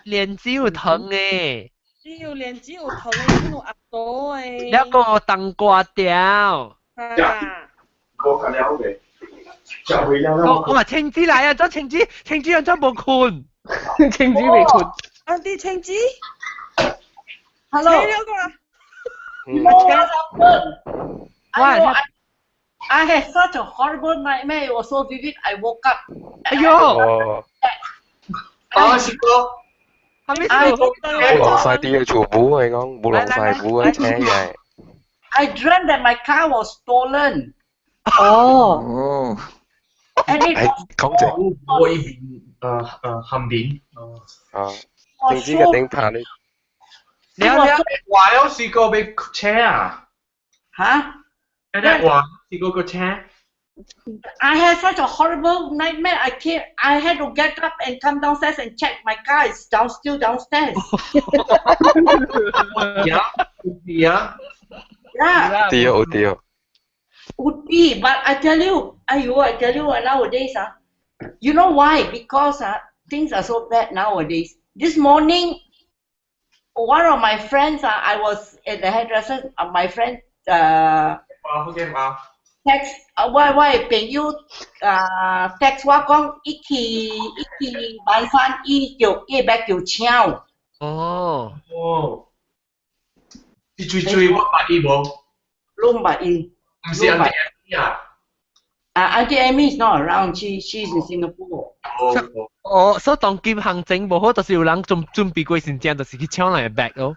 蓮子有糖的。有蓮子有糖的，有紅棗的。了個冬瓜條。啊。我較了未？食未了了。我話青子來啊！做青子，青子人真無困。青子未困。啊！啲青子。 Hello. What? I had such a horrible nightmare. It was so vivid. I woke up. 哎喲！啊，是個。係咪？冇落晒啲嘅全部係講冇落晒苦啊，請嘅。 I dreamt that my car was stolen. 哦。哦。 And it 係講正。我依邊後邊。啊，定知嘅頂棚你。你有你話有試過被車啊？嚇？你話試過個車？ I had such a horrible nightmare. I can't. I had to get up and come downstairs and check my car is down still downstairs. Yeah, yeah. Yeah. 對哦對哦。 Would be, but I tell you, 哎喲, I tell you nowadays, ah, you know why? Because things are so bad nowadays. This morning, one of my friends, I was at the hairdresser, my friend text 我我的朋友啊 text 我講，伊去伊去馬山，伊就伊欲叫搶。哦。哦。你追追我捌伊無？攏捌伊。毋是 Auntie Amy 啊？啊，Auntie Amy is not around. She's in Singapore. 哦，所以當今行情無好，就是有人準準備過先正，就是去搶人的 bag 咯。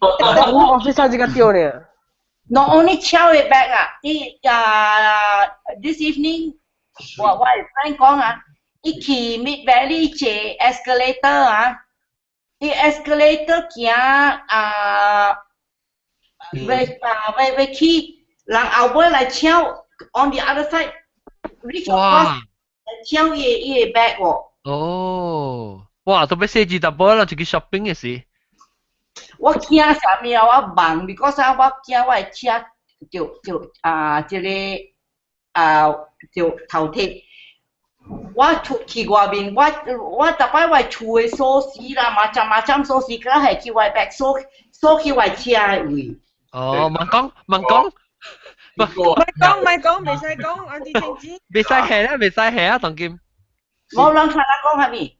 我 office 這個丟呢。 Not only 搶的 bag 啊，伊啊 this evening 我我的 friend 講啊，伊去 Mid Valley 坐 escalator 啊，伊 escalator 行啊，欲啊欲欲去，人後尾來搶 on the other side reach across 搶伊伊的 bag 喎。哦，哇！特別設計淡薄啦，就去 shopping 嘅時。我驚啥物啊？我忙，because 啊，我驚我的車就就啊，這个啊就頭鐵。我出去外面，我我逐擺我厝的鎖匙啦，嘛針嘛針鎖匙，閣係去我 bag 鎖鎖去我車的位。哦，問講問講。唔講唔講，未使講，Auntie 青子。未使下啦，未使下啊，當今。冇人聽我講係咪？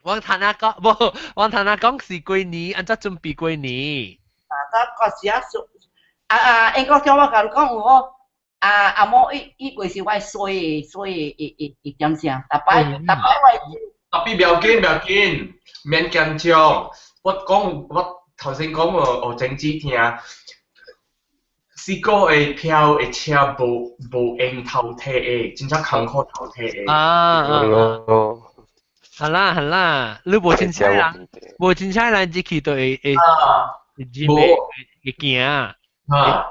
我聽阿講，無，我聽阿講是過年，按怎準備過年？啊，個時啊，啊啊，應該叫我共你講有我啊阿某伊伊過是我衰的衰的一一一點聲，逐擺逐擺我。特別不要緊，不要緊，免緊張。我講我頭先講我我整子聽，試過會票的車無無用頭提的，真正艱苦頭提的。啊啊！係啦係啦，你無凊彩人，無凊彩人入去就會會會入會會驚。啊！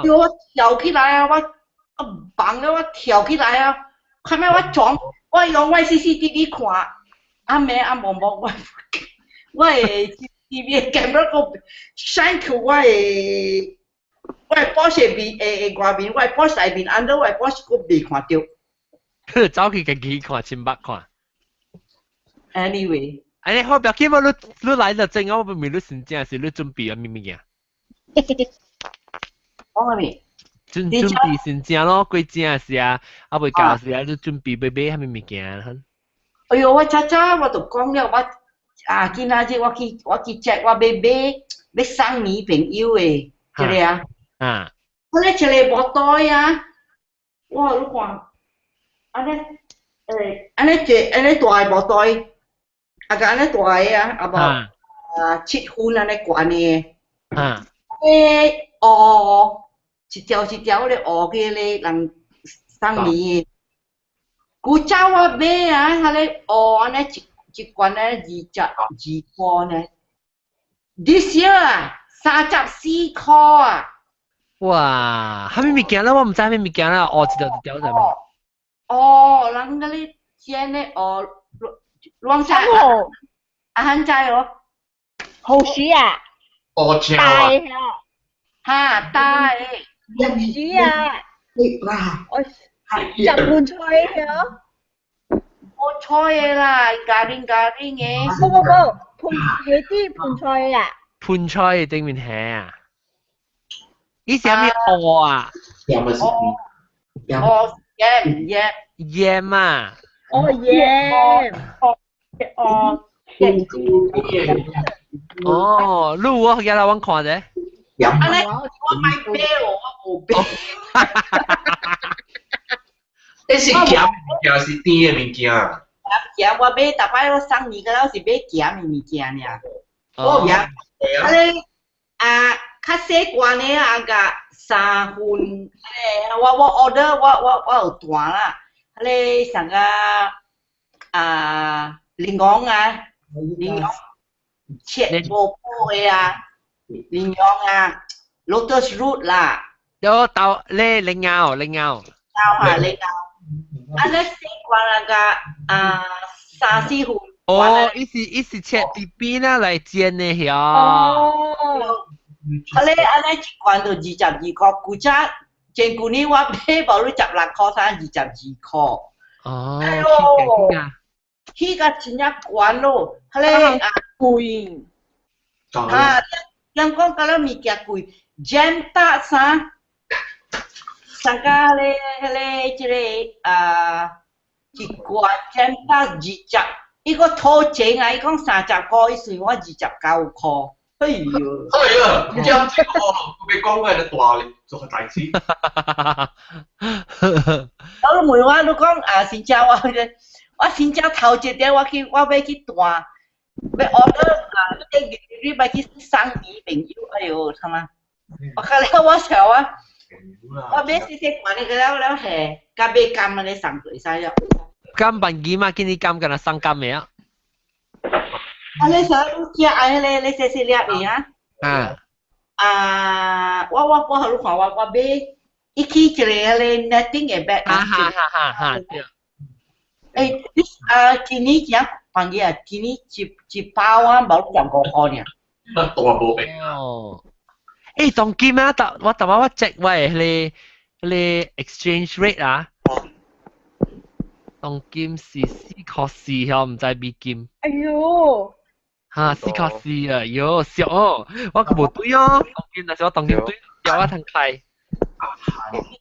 我跳起來啊！我啊忙了，我跳起來啊！後尾我撞，我用我 CCTV 看，阿妹阿毛毛我我的 CCTV camera 個 shine 去我的我的 Porsche 面的外面，我的 Porsche 內面，按到我的 Porsche 閣未看到。走去家己看，親目看。 Anyway，哎，好，不要緊，我你你來了正，我不問你真正是你準備啊，物物件。講啥物？準準備先正咯，過正時啊，啊未到時啊，你準備欲買啥物物件？哎喲，我早早我就講了，我啊今仔日我去我去 check 我欲買欲送女朋友的，這个啊。啊。我咧一个無袋啊，哇！你看，按呢按呢一按呢大的無袋，啊個按呢大的啊，啊無啊七分按呢懸的。啊。欸，哦，一條一條咧學嘅咧人送你的。古早我買啊，彼个學按呢一一罐咧22塊呢。This year 啊，34塊啊！哇，啥物物件咧？我毋知啥物物件啦，學一條一條啥物？哦，人嗰啲煎咧，哦，亂知啊，漢知哦，好食啊！哦，正啊！哈，大的，好食啊！啦，我食盆菜的哦。冇菜的啦，咖喱咖喱的。不不不，盆鞋子盆菜啊。盆菜的頂面係啊？伊是啥物鵝啊？哦，鹽鹽鹽啊！哦鹽。哦，哦，你有啊？寄來阮看者。啊咧，我買買哦，我無買。那是鹹物件，是甜的物件。鹹我買，逐擺我送你個了是買鹹的物件爾。哦，啊咧啊，較細罐的啊，甲三份，彼个我 order 我有單啦，彼个上個啊檸檬啊，檸檬切無薄的啊，檸檬啊，lotus root 啦。有豆咧檸檬，檸檬。豆啊，檸檬。啊，咧細罐啊個啊三四份。哦，伊是切邊邊啊來煎的遐。哦。啊咧啊咧一罐就22塊，古早前舊年我買無你16塊，才22塊。哦。哎喲，起甲真正懸咯，彼个啊貴。啊，人講甲咱物件貴，煎搭啥？上加咧彼个這個啊，一罐煎搭二十。伊個掏錢啊！伊講30塊，伊算我29塊。哎喲！哎呀，你這樣這個，我別講我係大咧，做個代志。我問我，你講啊，新正我彼個，我新正頭一日我去，我欲去彈，欲 order 啊，你你欲去送伊朋友，哎喲，他媽！我看了我笑啊，我買細細罐的個了了下，甲買柑按呢送就會使了。柑辦機嘛，今年柑敢若送柑的啊。啊，你啥你食愛彼个你細細粒的啊？啊。啊，我予你看，我買伊去一個彼个 netting 的 bag 啊。哈哈哈哈對。欸，你啊，今年真便宜啊！今年一包啊，無15塊爾。那大無變哦。欸，當今啊，我逐擺我 check 我的彼個 exchange rate 啊。當今是4塊4曉，毋知美金。哎喲！哈，4塊4啊，喲，俗哦，我閣無對哦，當今若是我當今對，叫我通開。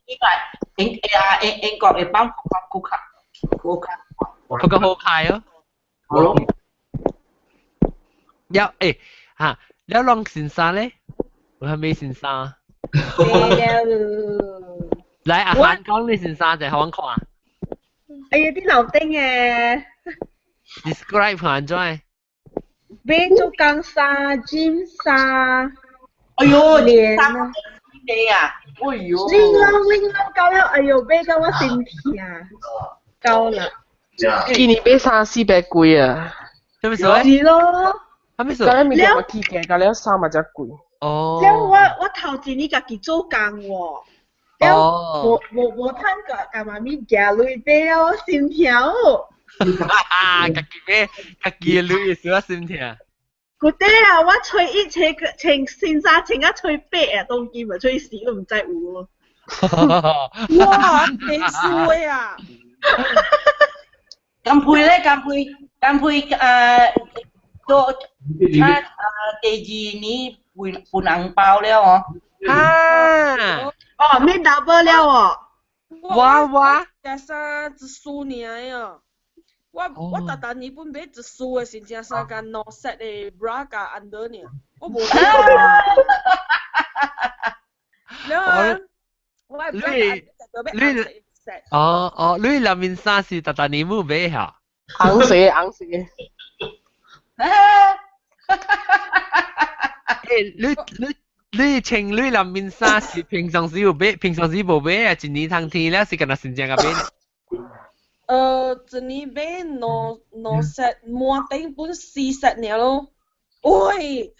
應該英啊英英國的磅較較好較較較好開哦。好咯。了欸，哈，了攏先生咧，有啥物先生？來阿漢講你先生者，予阮看。哎呀，啲樓頂嘅。 Describe 按怎？買做工衫、尖衫。哎喲，連啊！你啊，哎喲。拎啷拎啷夠了，哎喲，買到我心痛，夠啦。今年買衫400貴啊！啥物事？是咯。啥物事？甲咱物件嘛起價，甲了衫嘛才貴。哦。了我頭一年家己做工喎。了無無無趁共共媽咪寄鐳買了，我心痛。哈，家己買，家己的鐳會小可心痛。古底啊，我初一穿穿新衫穿啊初八啊，當今嘛初四都毋知有咯。哇，幾衰啊！甘配咧，甘配，甘配到啊第二年分分紅包了哦。啊！哦，免 double 了哦。哇哇！食衫一束爾啊！我逐逐年本買一束的，真正衫共兩 set 的 bra 佮 under 爾，我無。了啊！我愛 bra 佮 under 要紅色 set。哦哦，你內面衫是逐逐年母買嚇？紅色紅色。欸，你你你情侶內面衫是平常時有買，平常時無買啊，一年通天了是干焦真正共買。一年買兩兩 set，滿頂本四 set 爾咯。喂，一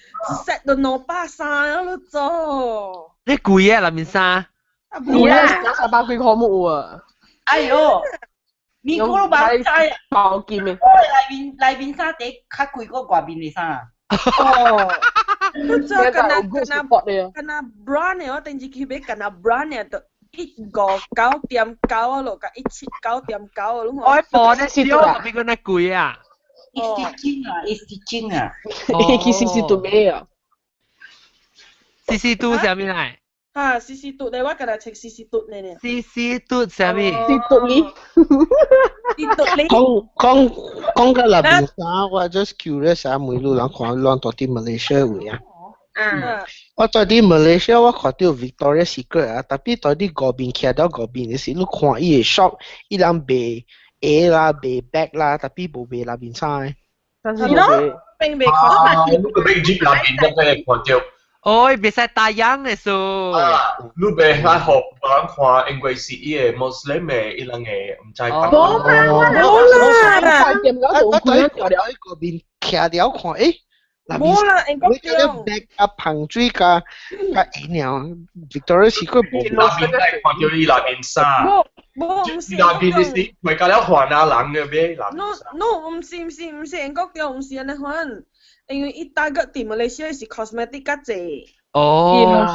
set 就230啊，你做。你貴啊，內面衫。貴啊，300幾塊冇啊。哎喲，美國都冇知啊。包金的。內面內面衫底較貴過外面的衫。哦。你做干焦干焦干焦 brand 的，我頂次去買干焦 brand 的，就159.9啊，落甲179.9啊，攏。我播的少，比佢那貴啊。一是真啊，一是真啊。其實是做咩啊？四四度啥物來？哈，四四度咧，我今日穿四四度咧呢。四四度啥物？四度哩。四度哩。講講講到內面衫，我 just curious 啊，每路人看人到佇馬來西亞位啊。我在佇馬來西亞，我看到 Victoria Secret 啊，tapi 在佇外面徛到外面的時，你看伊的 shop，伊人賣鞋啦，賣 bag 啦，tapi 無賣內面衫的。但是無賣。並未看到。你個俾入內面都俾看到。哦，袂使打烊的數。你袂使予人看，因為是伊個 Muslim 的，伊人的毋知。無啦，無啦。我在外面徛了看，欸，無啦，英國你個 bag 啊，香水加加鞋爾，Victoria Secret 無。內面看到伊內面衫。無無，毋是。內面的是會甲了番仔人的買內面衫。No，毋是毋是毋是英國對，毋是按呢款。因為伊大個佇馬來西亞是 cosmetic 較濟。哦。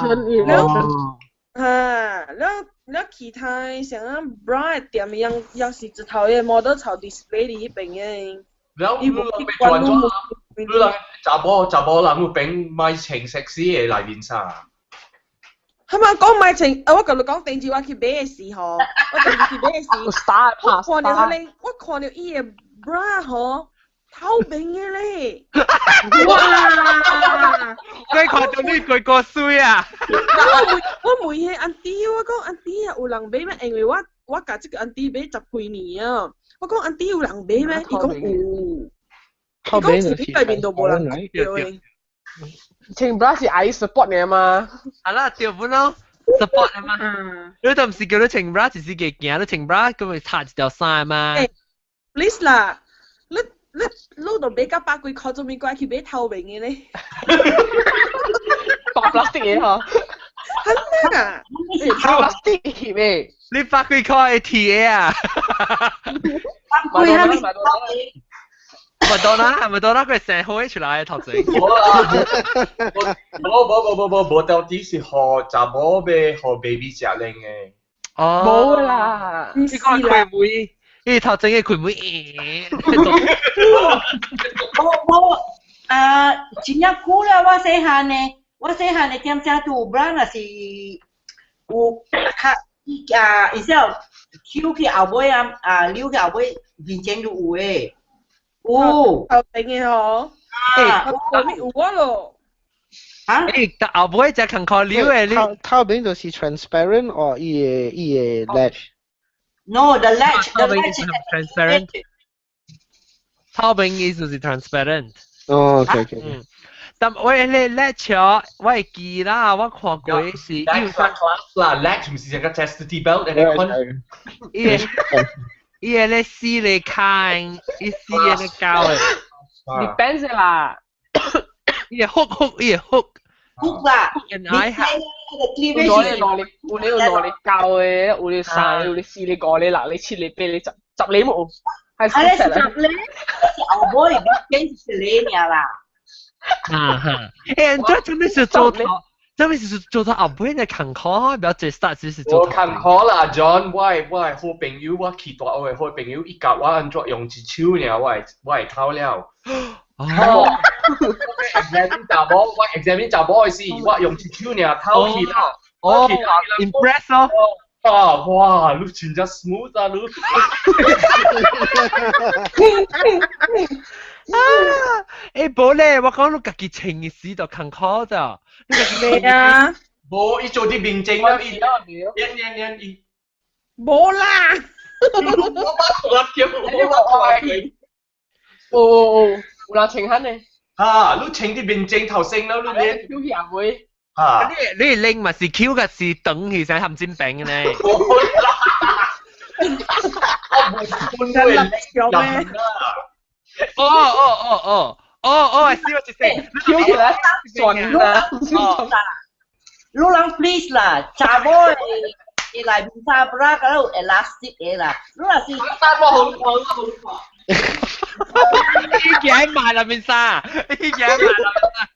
哈，了了其他像啊 bra 店樣樣是一頭的 model 朝 display 佇彼邊的。了你人欲轉轉，你人查某查某人有邊買穿 sexy 的內面衫。他們講買穿，啊！我共你講，頂次我去買的時候，我頂次去買的時，我看著彼个，我看著伊的 bra 吼。透明的咧！哇！佢看到你貴過水啊！我問彼 auntie，我講 auntie 啊，有人買咩？因為我我共這個 auntie 買十幾年啊。我講 auntie 有人買咩？伊講有。伊講自己內面都無人買的。穿 bra 是愛 support 你嘛？係啦，對不咯？support 啊嘛。你都唔是叫你穿 bra，只是嘅行你穿 bra，咁咪插一條衫嘛。 Please 啦，你。你你都買甲百幾箍，做咩過去買透明的咧？白 plastic 的嗬。真啊！ plastic 嘅。你百幾箍係鐵啊？百幾係咪？麥當娜，麥當娜佢成開出來頭前。無無無無無無，到底是予查某買予 baby 食奶的。哦。無啦，你講開會。伊頭前嘅開門，無無啊，真正久了，我細漢呢，我細漢的店正都有 bra 若是有較啊，伊說抽去後尾啊啊，溜去後尾面前就有的，有頭前的吼，啊，後面有我咯。啊？欸，但後尾才艱苦溜的，你頭頭邊就是 transparent 哦，伊的伊的 latch。 No, the latch, the latch is transparent. 透明意思是 transparent。哦，OK OK。嗯，但我咧 latch 我會記啦，我看過是有 clasp 啦，latch 毋是一個 chastity belt 嚟款。伊個伊個咧四個開，伊四個咧膠的。 Depends 啦。伊個 hook hook，伊個 hook。 hook 啦。你下。有兩個有兩個兩個膠的，有咧三個，有咧四個、五個、六個、七個、八個、十十個冇，還是十個？後尾變一個爾啦。哈哈，欸，這做咩是做頭？這咩是做頭後尾的艱苦，不要做 start 只是做。無艱苦啦，John，我的我的好朋友，我去大學的好朋友，伊教我按怎用一手爾，我會我會透了。哦，examine 查某，我 examine 查某的時，我用一手爾透去啦。哦，impress 哦。啊，哇，你真正 smooth 啊，你。啊！欸，無咧，我講你家己穿的時就艱苦咋？你家己袂啊？無，伊做佇面前了，伊練練練伊。無啦！我捌我捌哦哦哦，有人穿罕呢？哈，你穿佇面前頭先了，你練。有去後尾。啊！你拎嘛是 Q 嘅是等起身含煎餅嘅呢？我唔會咩？哦哦哦哦哦哦，I see what you say。 Q 起來轉啦！你人 please 啦，查某的會內面衫布啦，佮有 elastic 的啦，你若是衫我好看，我好看。你驚買內面衫，你驚買內面衫。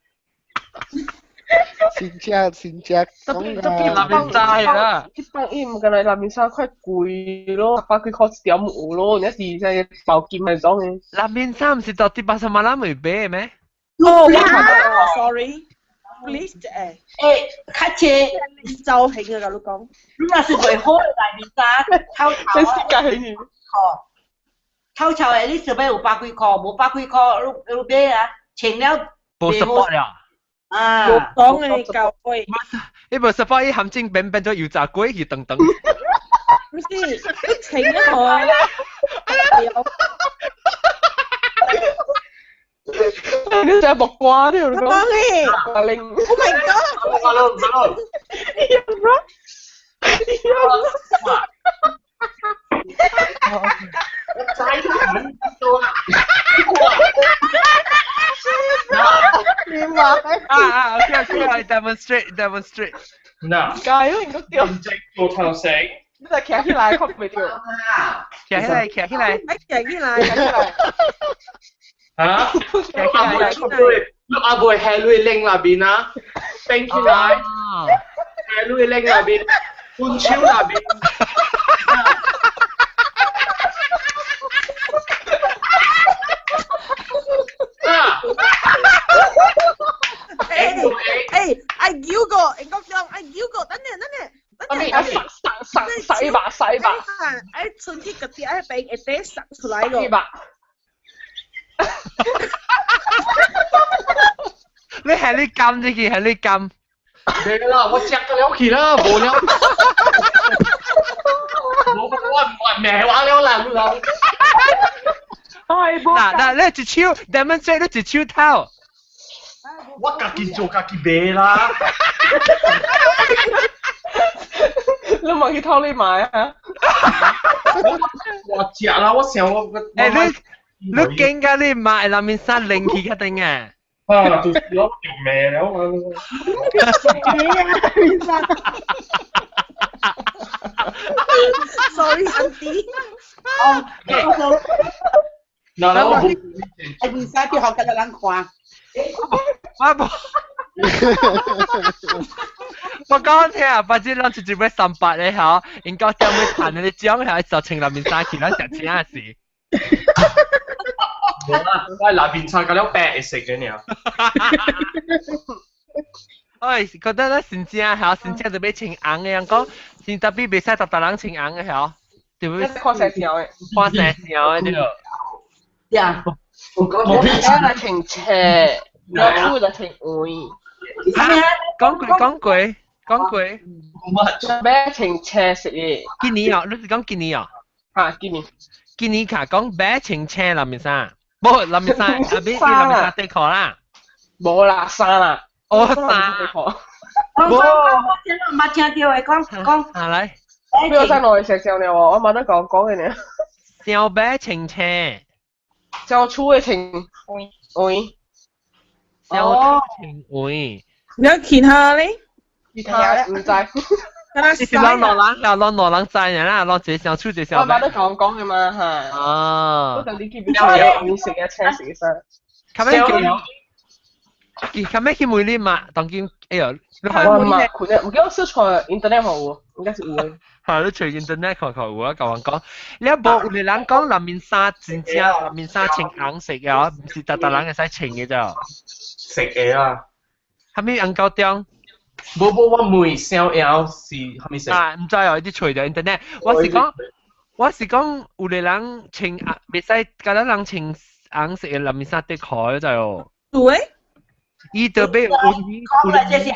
新正新正講啊，內面衫啦。這幫伊毋敢來內面衫較貴咯，百幾箍一點有咯，你是啥包金那種的。內面衫毋是到底八十萬人會買咩？哦，我查到，sorry。Please 誒，較濟造型啊，甲你講。你若是袂好的內面衫，透真是假吼，透臭的，你想欲有百幾箍，無百幾箍，你你買啊，穿了無 support 了。啊，無講的教會。你無 support 伊陷阱變變做油炸鬼去等等。唔是，你穿了吼。你真係木瓜添，你講。木瓜鈴。 Oh my god！ Hello hello。我知唔到啦。你話啊啊，OK OK，demonstrate demonstrate。嗱，加油，應該掉。做頭繩。你就徛起來，看袂著。徛起來，徛起來。徛起來，徛起來。嚇？阿妹，你阿妹係你拎那邊啊？冰起來，係你拎那邊，半超那邊。啊！誒，愛叫個，應該講愛叫個，等陣等陣。等陣，殺殺殺一把，殺一把。愛春去嗰啲愛俾一啲殺出來個。一把。你係你撳呢件，係你撳。對啦，我食咗了去啦，無了。我我唔話了啦，老。嗱嗱，你一手 demonstrate，你一手頭。我家己做家己賣啦。你莫去偷你買啊！我食啦，我想我。誒你你驚㗎你買內面衫拎去較定啊？啊，就是我條命了我。面衫。 Sorry, auntie。嗱嗱，我係面衫啲學緊人看。我無。我講聽啊，反正咱直接要300咧吼，應該點要賺嗰啲獎係就穿內面衫去，咱食請時。無啦，我內面衫甲了白色嘅爾。哎，覺得咧新正吼，新正就欲穿紅的，人講新特別袂使逐逐人穿紅的吼，對不？看生肖的，看生肖的對。呀，我來穿青，我出就穿黃。講過講過講過。欲穿青色的。今年哦，你是講今年哦？啊，今年。今年卡講欲穿青內面衫，無內面衫，啊欲內面衫底褲啦。無啦，衫啦。哦，衫。講講講，我聽到的講講。啊來。邊個生落去食上了喎？我冇得講講嘅呢。小白穿青。小粗的穿黃。小穿黃。你有其他咧？其他唔知。你是攏老人，又攏老人知啦，攏一個小粗一個小白。我冇得講講嘅嘛嚇。啊。我等你記唔記得你食嘅青色嘅衫？較尾叫，較尾去問你嘛，當今哎喲，你我嘛，可能唔記得 search internet 有，應該是有的。嚇，你隨 internet 看看有啊，共人講，你無有個人講內面衫真正內面衫穿紅色嘅哦，毋是逐逐人會使穿嘅咋。食嘅啊。啥物紅高中？無無，我問小妖是啥物色？啊，毋知哦，你揣著 internet。我是講，我是講有個人穿啊，袂使，敢若人穿紅色嘅內面衫底褲，知哦。對。伊特別有講啦，這是這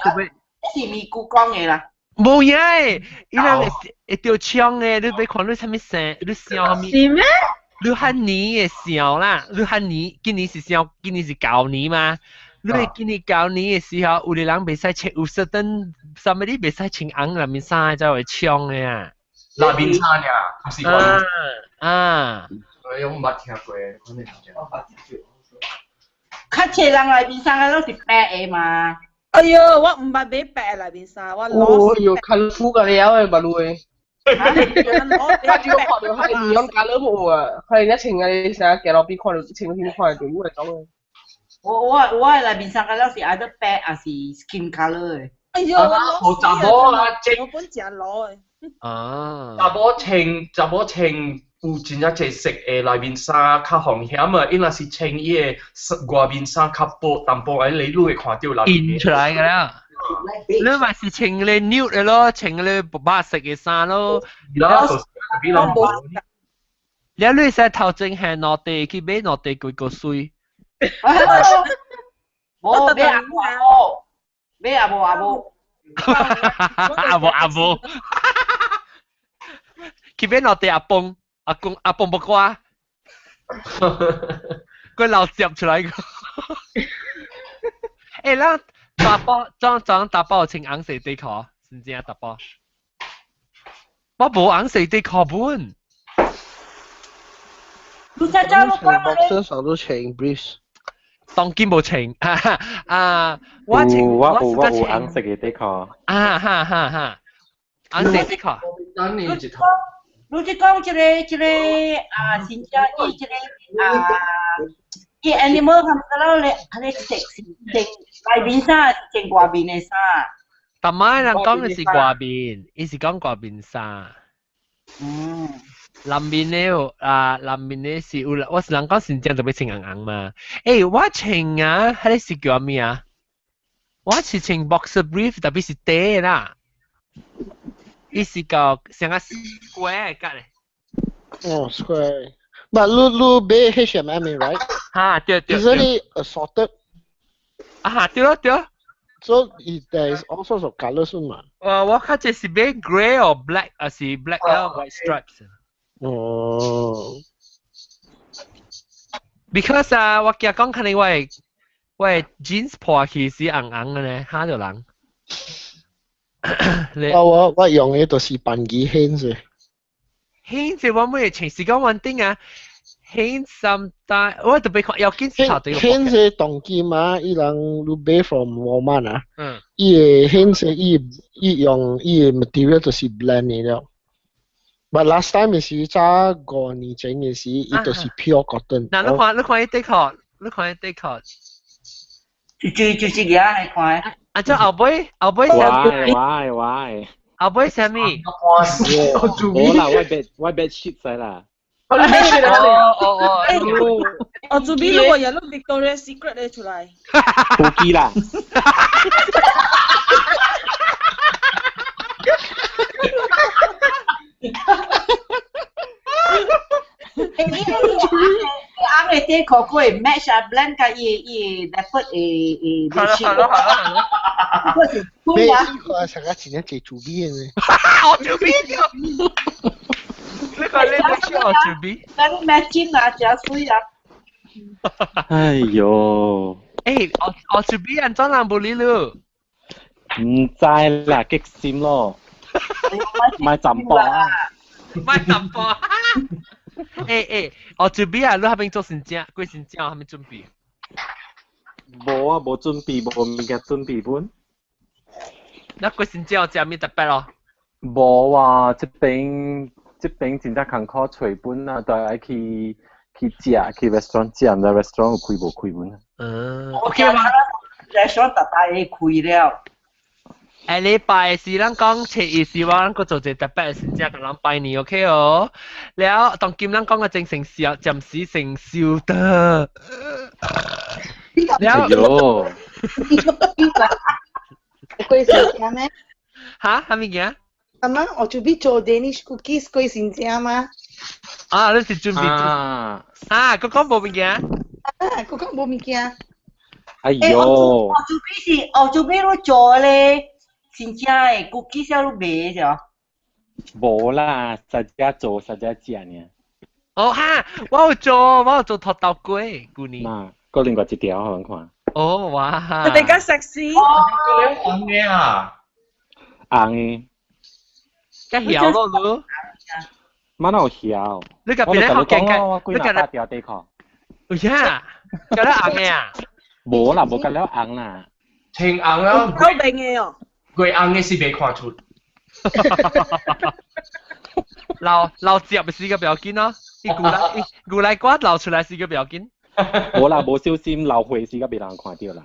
是咪姑講的啦。無影的，伊人會會著槍的，你欲看你啥物色，你笑啥物？是咩？你漢年的笑啦，你漢年，今年是笑，今年是舊年嘛？你會見你舊年嘅時候，有啲人袂使穿，有 certain somebody 袂使穿紅內面衫，就會搶嘅啊。內面衫呀，不是啊啊！我毋捌聽過，可能較濟人內面衫攏是白的嘛。哎喲，我毋捌買白的內面衫，我攞。哦喲，colourful 個了的，馬路的。我只看到係用 colour 無啊，係一穿個啥行路邊看到穿邊看到我會講的。我的內面衫個攏是either 白還是 skin colour 的。哎喲，我無查某啊，我本誠老的。啊！查某穿有真正濟色的內面衫較風險啊！伊若是穿伊的外面衫較薄淡薄，哎，你會看到內面印出來㗎啦。你咪是穿個 nude 的咯，穿個白色的衫咯。啦，比人你你使頭前係落地去買落地幾個水。無買阿無阿母，買阿無阿母。阿無阿母。去買落地阿公，阿公阿公木瓜，佢老接出來個。欸，咱打包裝裝打包穿紅色底褲，真正打包。我無紅色底褲本。你才知你講 boxer 上都穿 briefs。當今無穿啊！我穿我有我有紅色的底褲。啊哈哈哈！紅色底褲。你這講這個啊，新疆伊這個啊，伊 animal 他們嗰咧，佢咧色是穿內面衫，穿外面的衫。但係人講的是外面，伊是講外面衫。嗯。南面的啊，南面的是有，我是人講新疆特別穿紅紅嘛。欸，我穿啊，彼个是叫咩啊？我是穿 boxer brief，特別是短啦。伊是個像個 square 嘅咧。哦，square。But 你買 H&M right？哈，對對。 Isn't it assorted？啊，對咯對。 So it there is all sorts of colours 嘛。我較濟是買 grey or black，還是 black 了 white stripes。哦。 Because 啊，我驚講可能我 jeans 破去是紅紅嘅咧，嚇到人。我用嘅就是笨機 Hanes。 Hanes 我每日穿是講穩定啊，Hanes sometimes 我特別看要緊頭對。 Hanes 當今嘛，伊人你買 from Walmart 啊，伊個 Hanes 伊用伊個 material 就是 blend 的了。But last time 是早5年前嘅時，伊就是 pure cotton。嗱，你看伊底褲，你看伊底褲。就是而家係看。啊，這後尾喂喂喂！後尾啥物？冇啦，我 bed sheet 使啦。哦哦哦！我做邊如果有碌 Victoria Secret 咧出來。冇記啦。欸，你紅的底褲會 match 啊，blend 甲伊 leopard 的好啦好啦好啦好啦。我是咩啊？成個真正濟主編呢？我主編你看你不是我主編？咱 matching 啊，真水啊！哎呦！欸，我主編安怎人無理咯？唔知啦，激心咯，買浸波啊！買浸波。欸，我準備啊，你那邊做先正，幾先正，還沒準備？無啊，無準備，無物件準備本。那幾先正有食咩特別咯？無啊，這邊真正艱苦揣本啊，都愛去食，去 restaurant 食，毋知 restaurant 有開無開本啊。嗯，OK 嘛？restaurant 逐大開了。下禮拜是咱講初一是我咱閣做一個特別的先正，共人拜年 OK 哦。了，當今咱講個精神燒，暫時成燒的。了，喲。過先正咩？哈？啥物件？阿媽，我準備做 Danish cookies 過先正嗎？啊，你是準備啊？啊，閣講無物件？啊，閣講無物件。哎喲！我準備是，我準備你做咧。真正的 cookies 了你賣是？無啦，實家做實家食爾。哦哈，我有做，我有做土豆粿，舊年。嗱，閣另外一條予人看。哦，哇！佢哋較 sexy。紅嘅啊！紅嘅。較曉咯，你。馬哪有曉？你甲別個學見我幾若百條底褲。有影？甲了紅嘅啊？無啦，無甲了紅啦。穿紅啊！夠明嘅哦。過紅嘅是袂看出。流流接是個不要緊咯，伊牛奶伊牛奶瓜流出來是個不要緊。無啦，無小心流血是個袂人看著啦。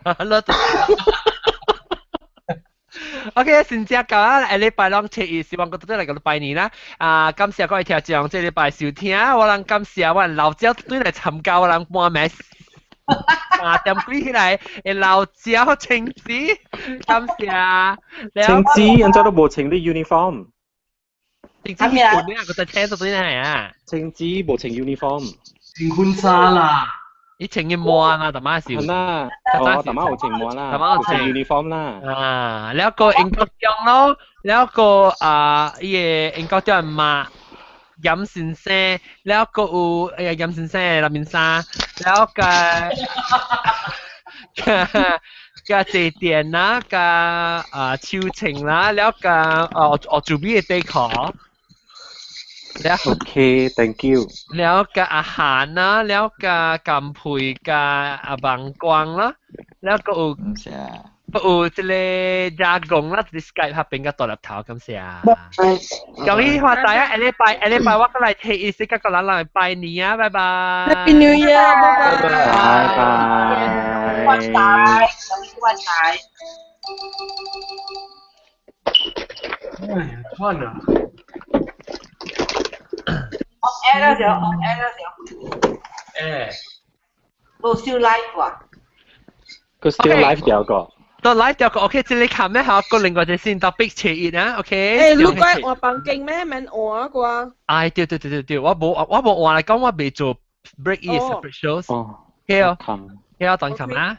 OK，先正到啊！下禮拜攏七月，希望閣倒來共你拜年啦！啊，感謝各位聽眾，這禮拜收聽，我人感謝阮老椒對來參加，我人半暝3點幾起來，會老椒青子，感謝。青子，按怎都無穿你 uniform。青子去困啊，佢在聽到對來啊。青子無穿 uniform。穿婚紗啦。你穿嘅毛啊，大媽是。係啦，哦，大媽有穿毛啦，大媽有穿 uniform 啦。啊，了個英國長咯，了個啊，伊個英國長媽嚴先生，了個有哎呀嚴先生的內面衫，了個加坐墊啦，加啊手穿啦，了個哦哦做咩的底褲。了 OK，thank you。了個阿韓啦，了個甘佩加阿王光啦，了個有有這個加工啦，這個 Skype 下邊個大粒頭，感謝。恭喜發財啊！下禮拜下禮拜我過來睇醫生，個人來拜年啊！拜拜。 Happy New Year！拜拜。拜拜。發財，恭喜發財。哎呀，算了。 off air 了就 off air 了就。欸。無收 live 啊？佢 still live 掉個。到 live 掉個 OK，這裡看咩好？個另外隻先到 big 切一啊，OK。欸，你該換房間咩？免換啩？哎，對對對對對，我無我無換來講，我未做 break 伊 separate shows。哦。OK 哦。OK 哦，等下啊。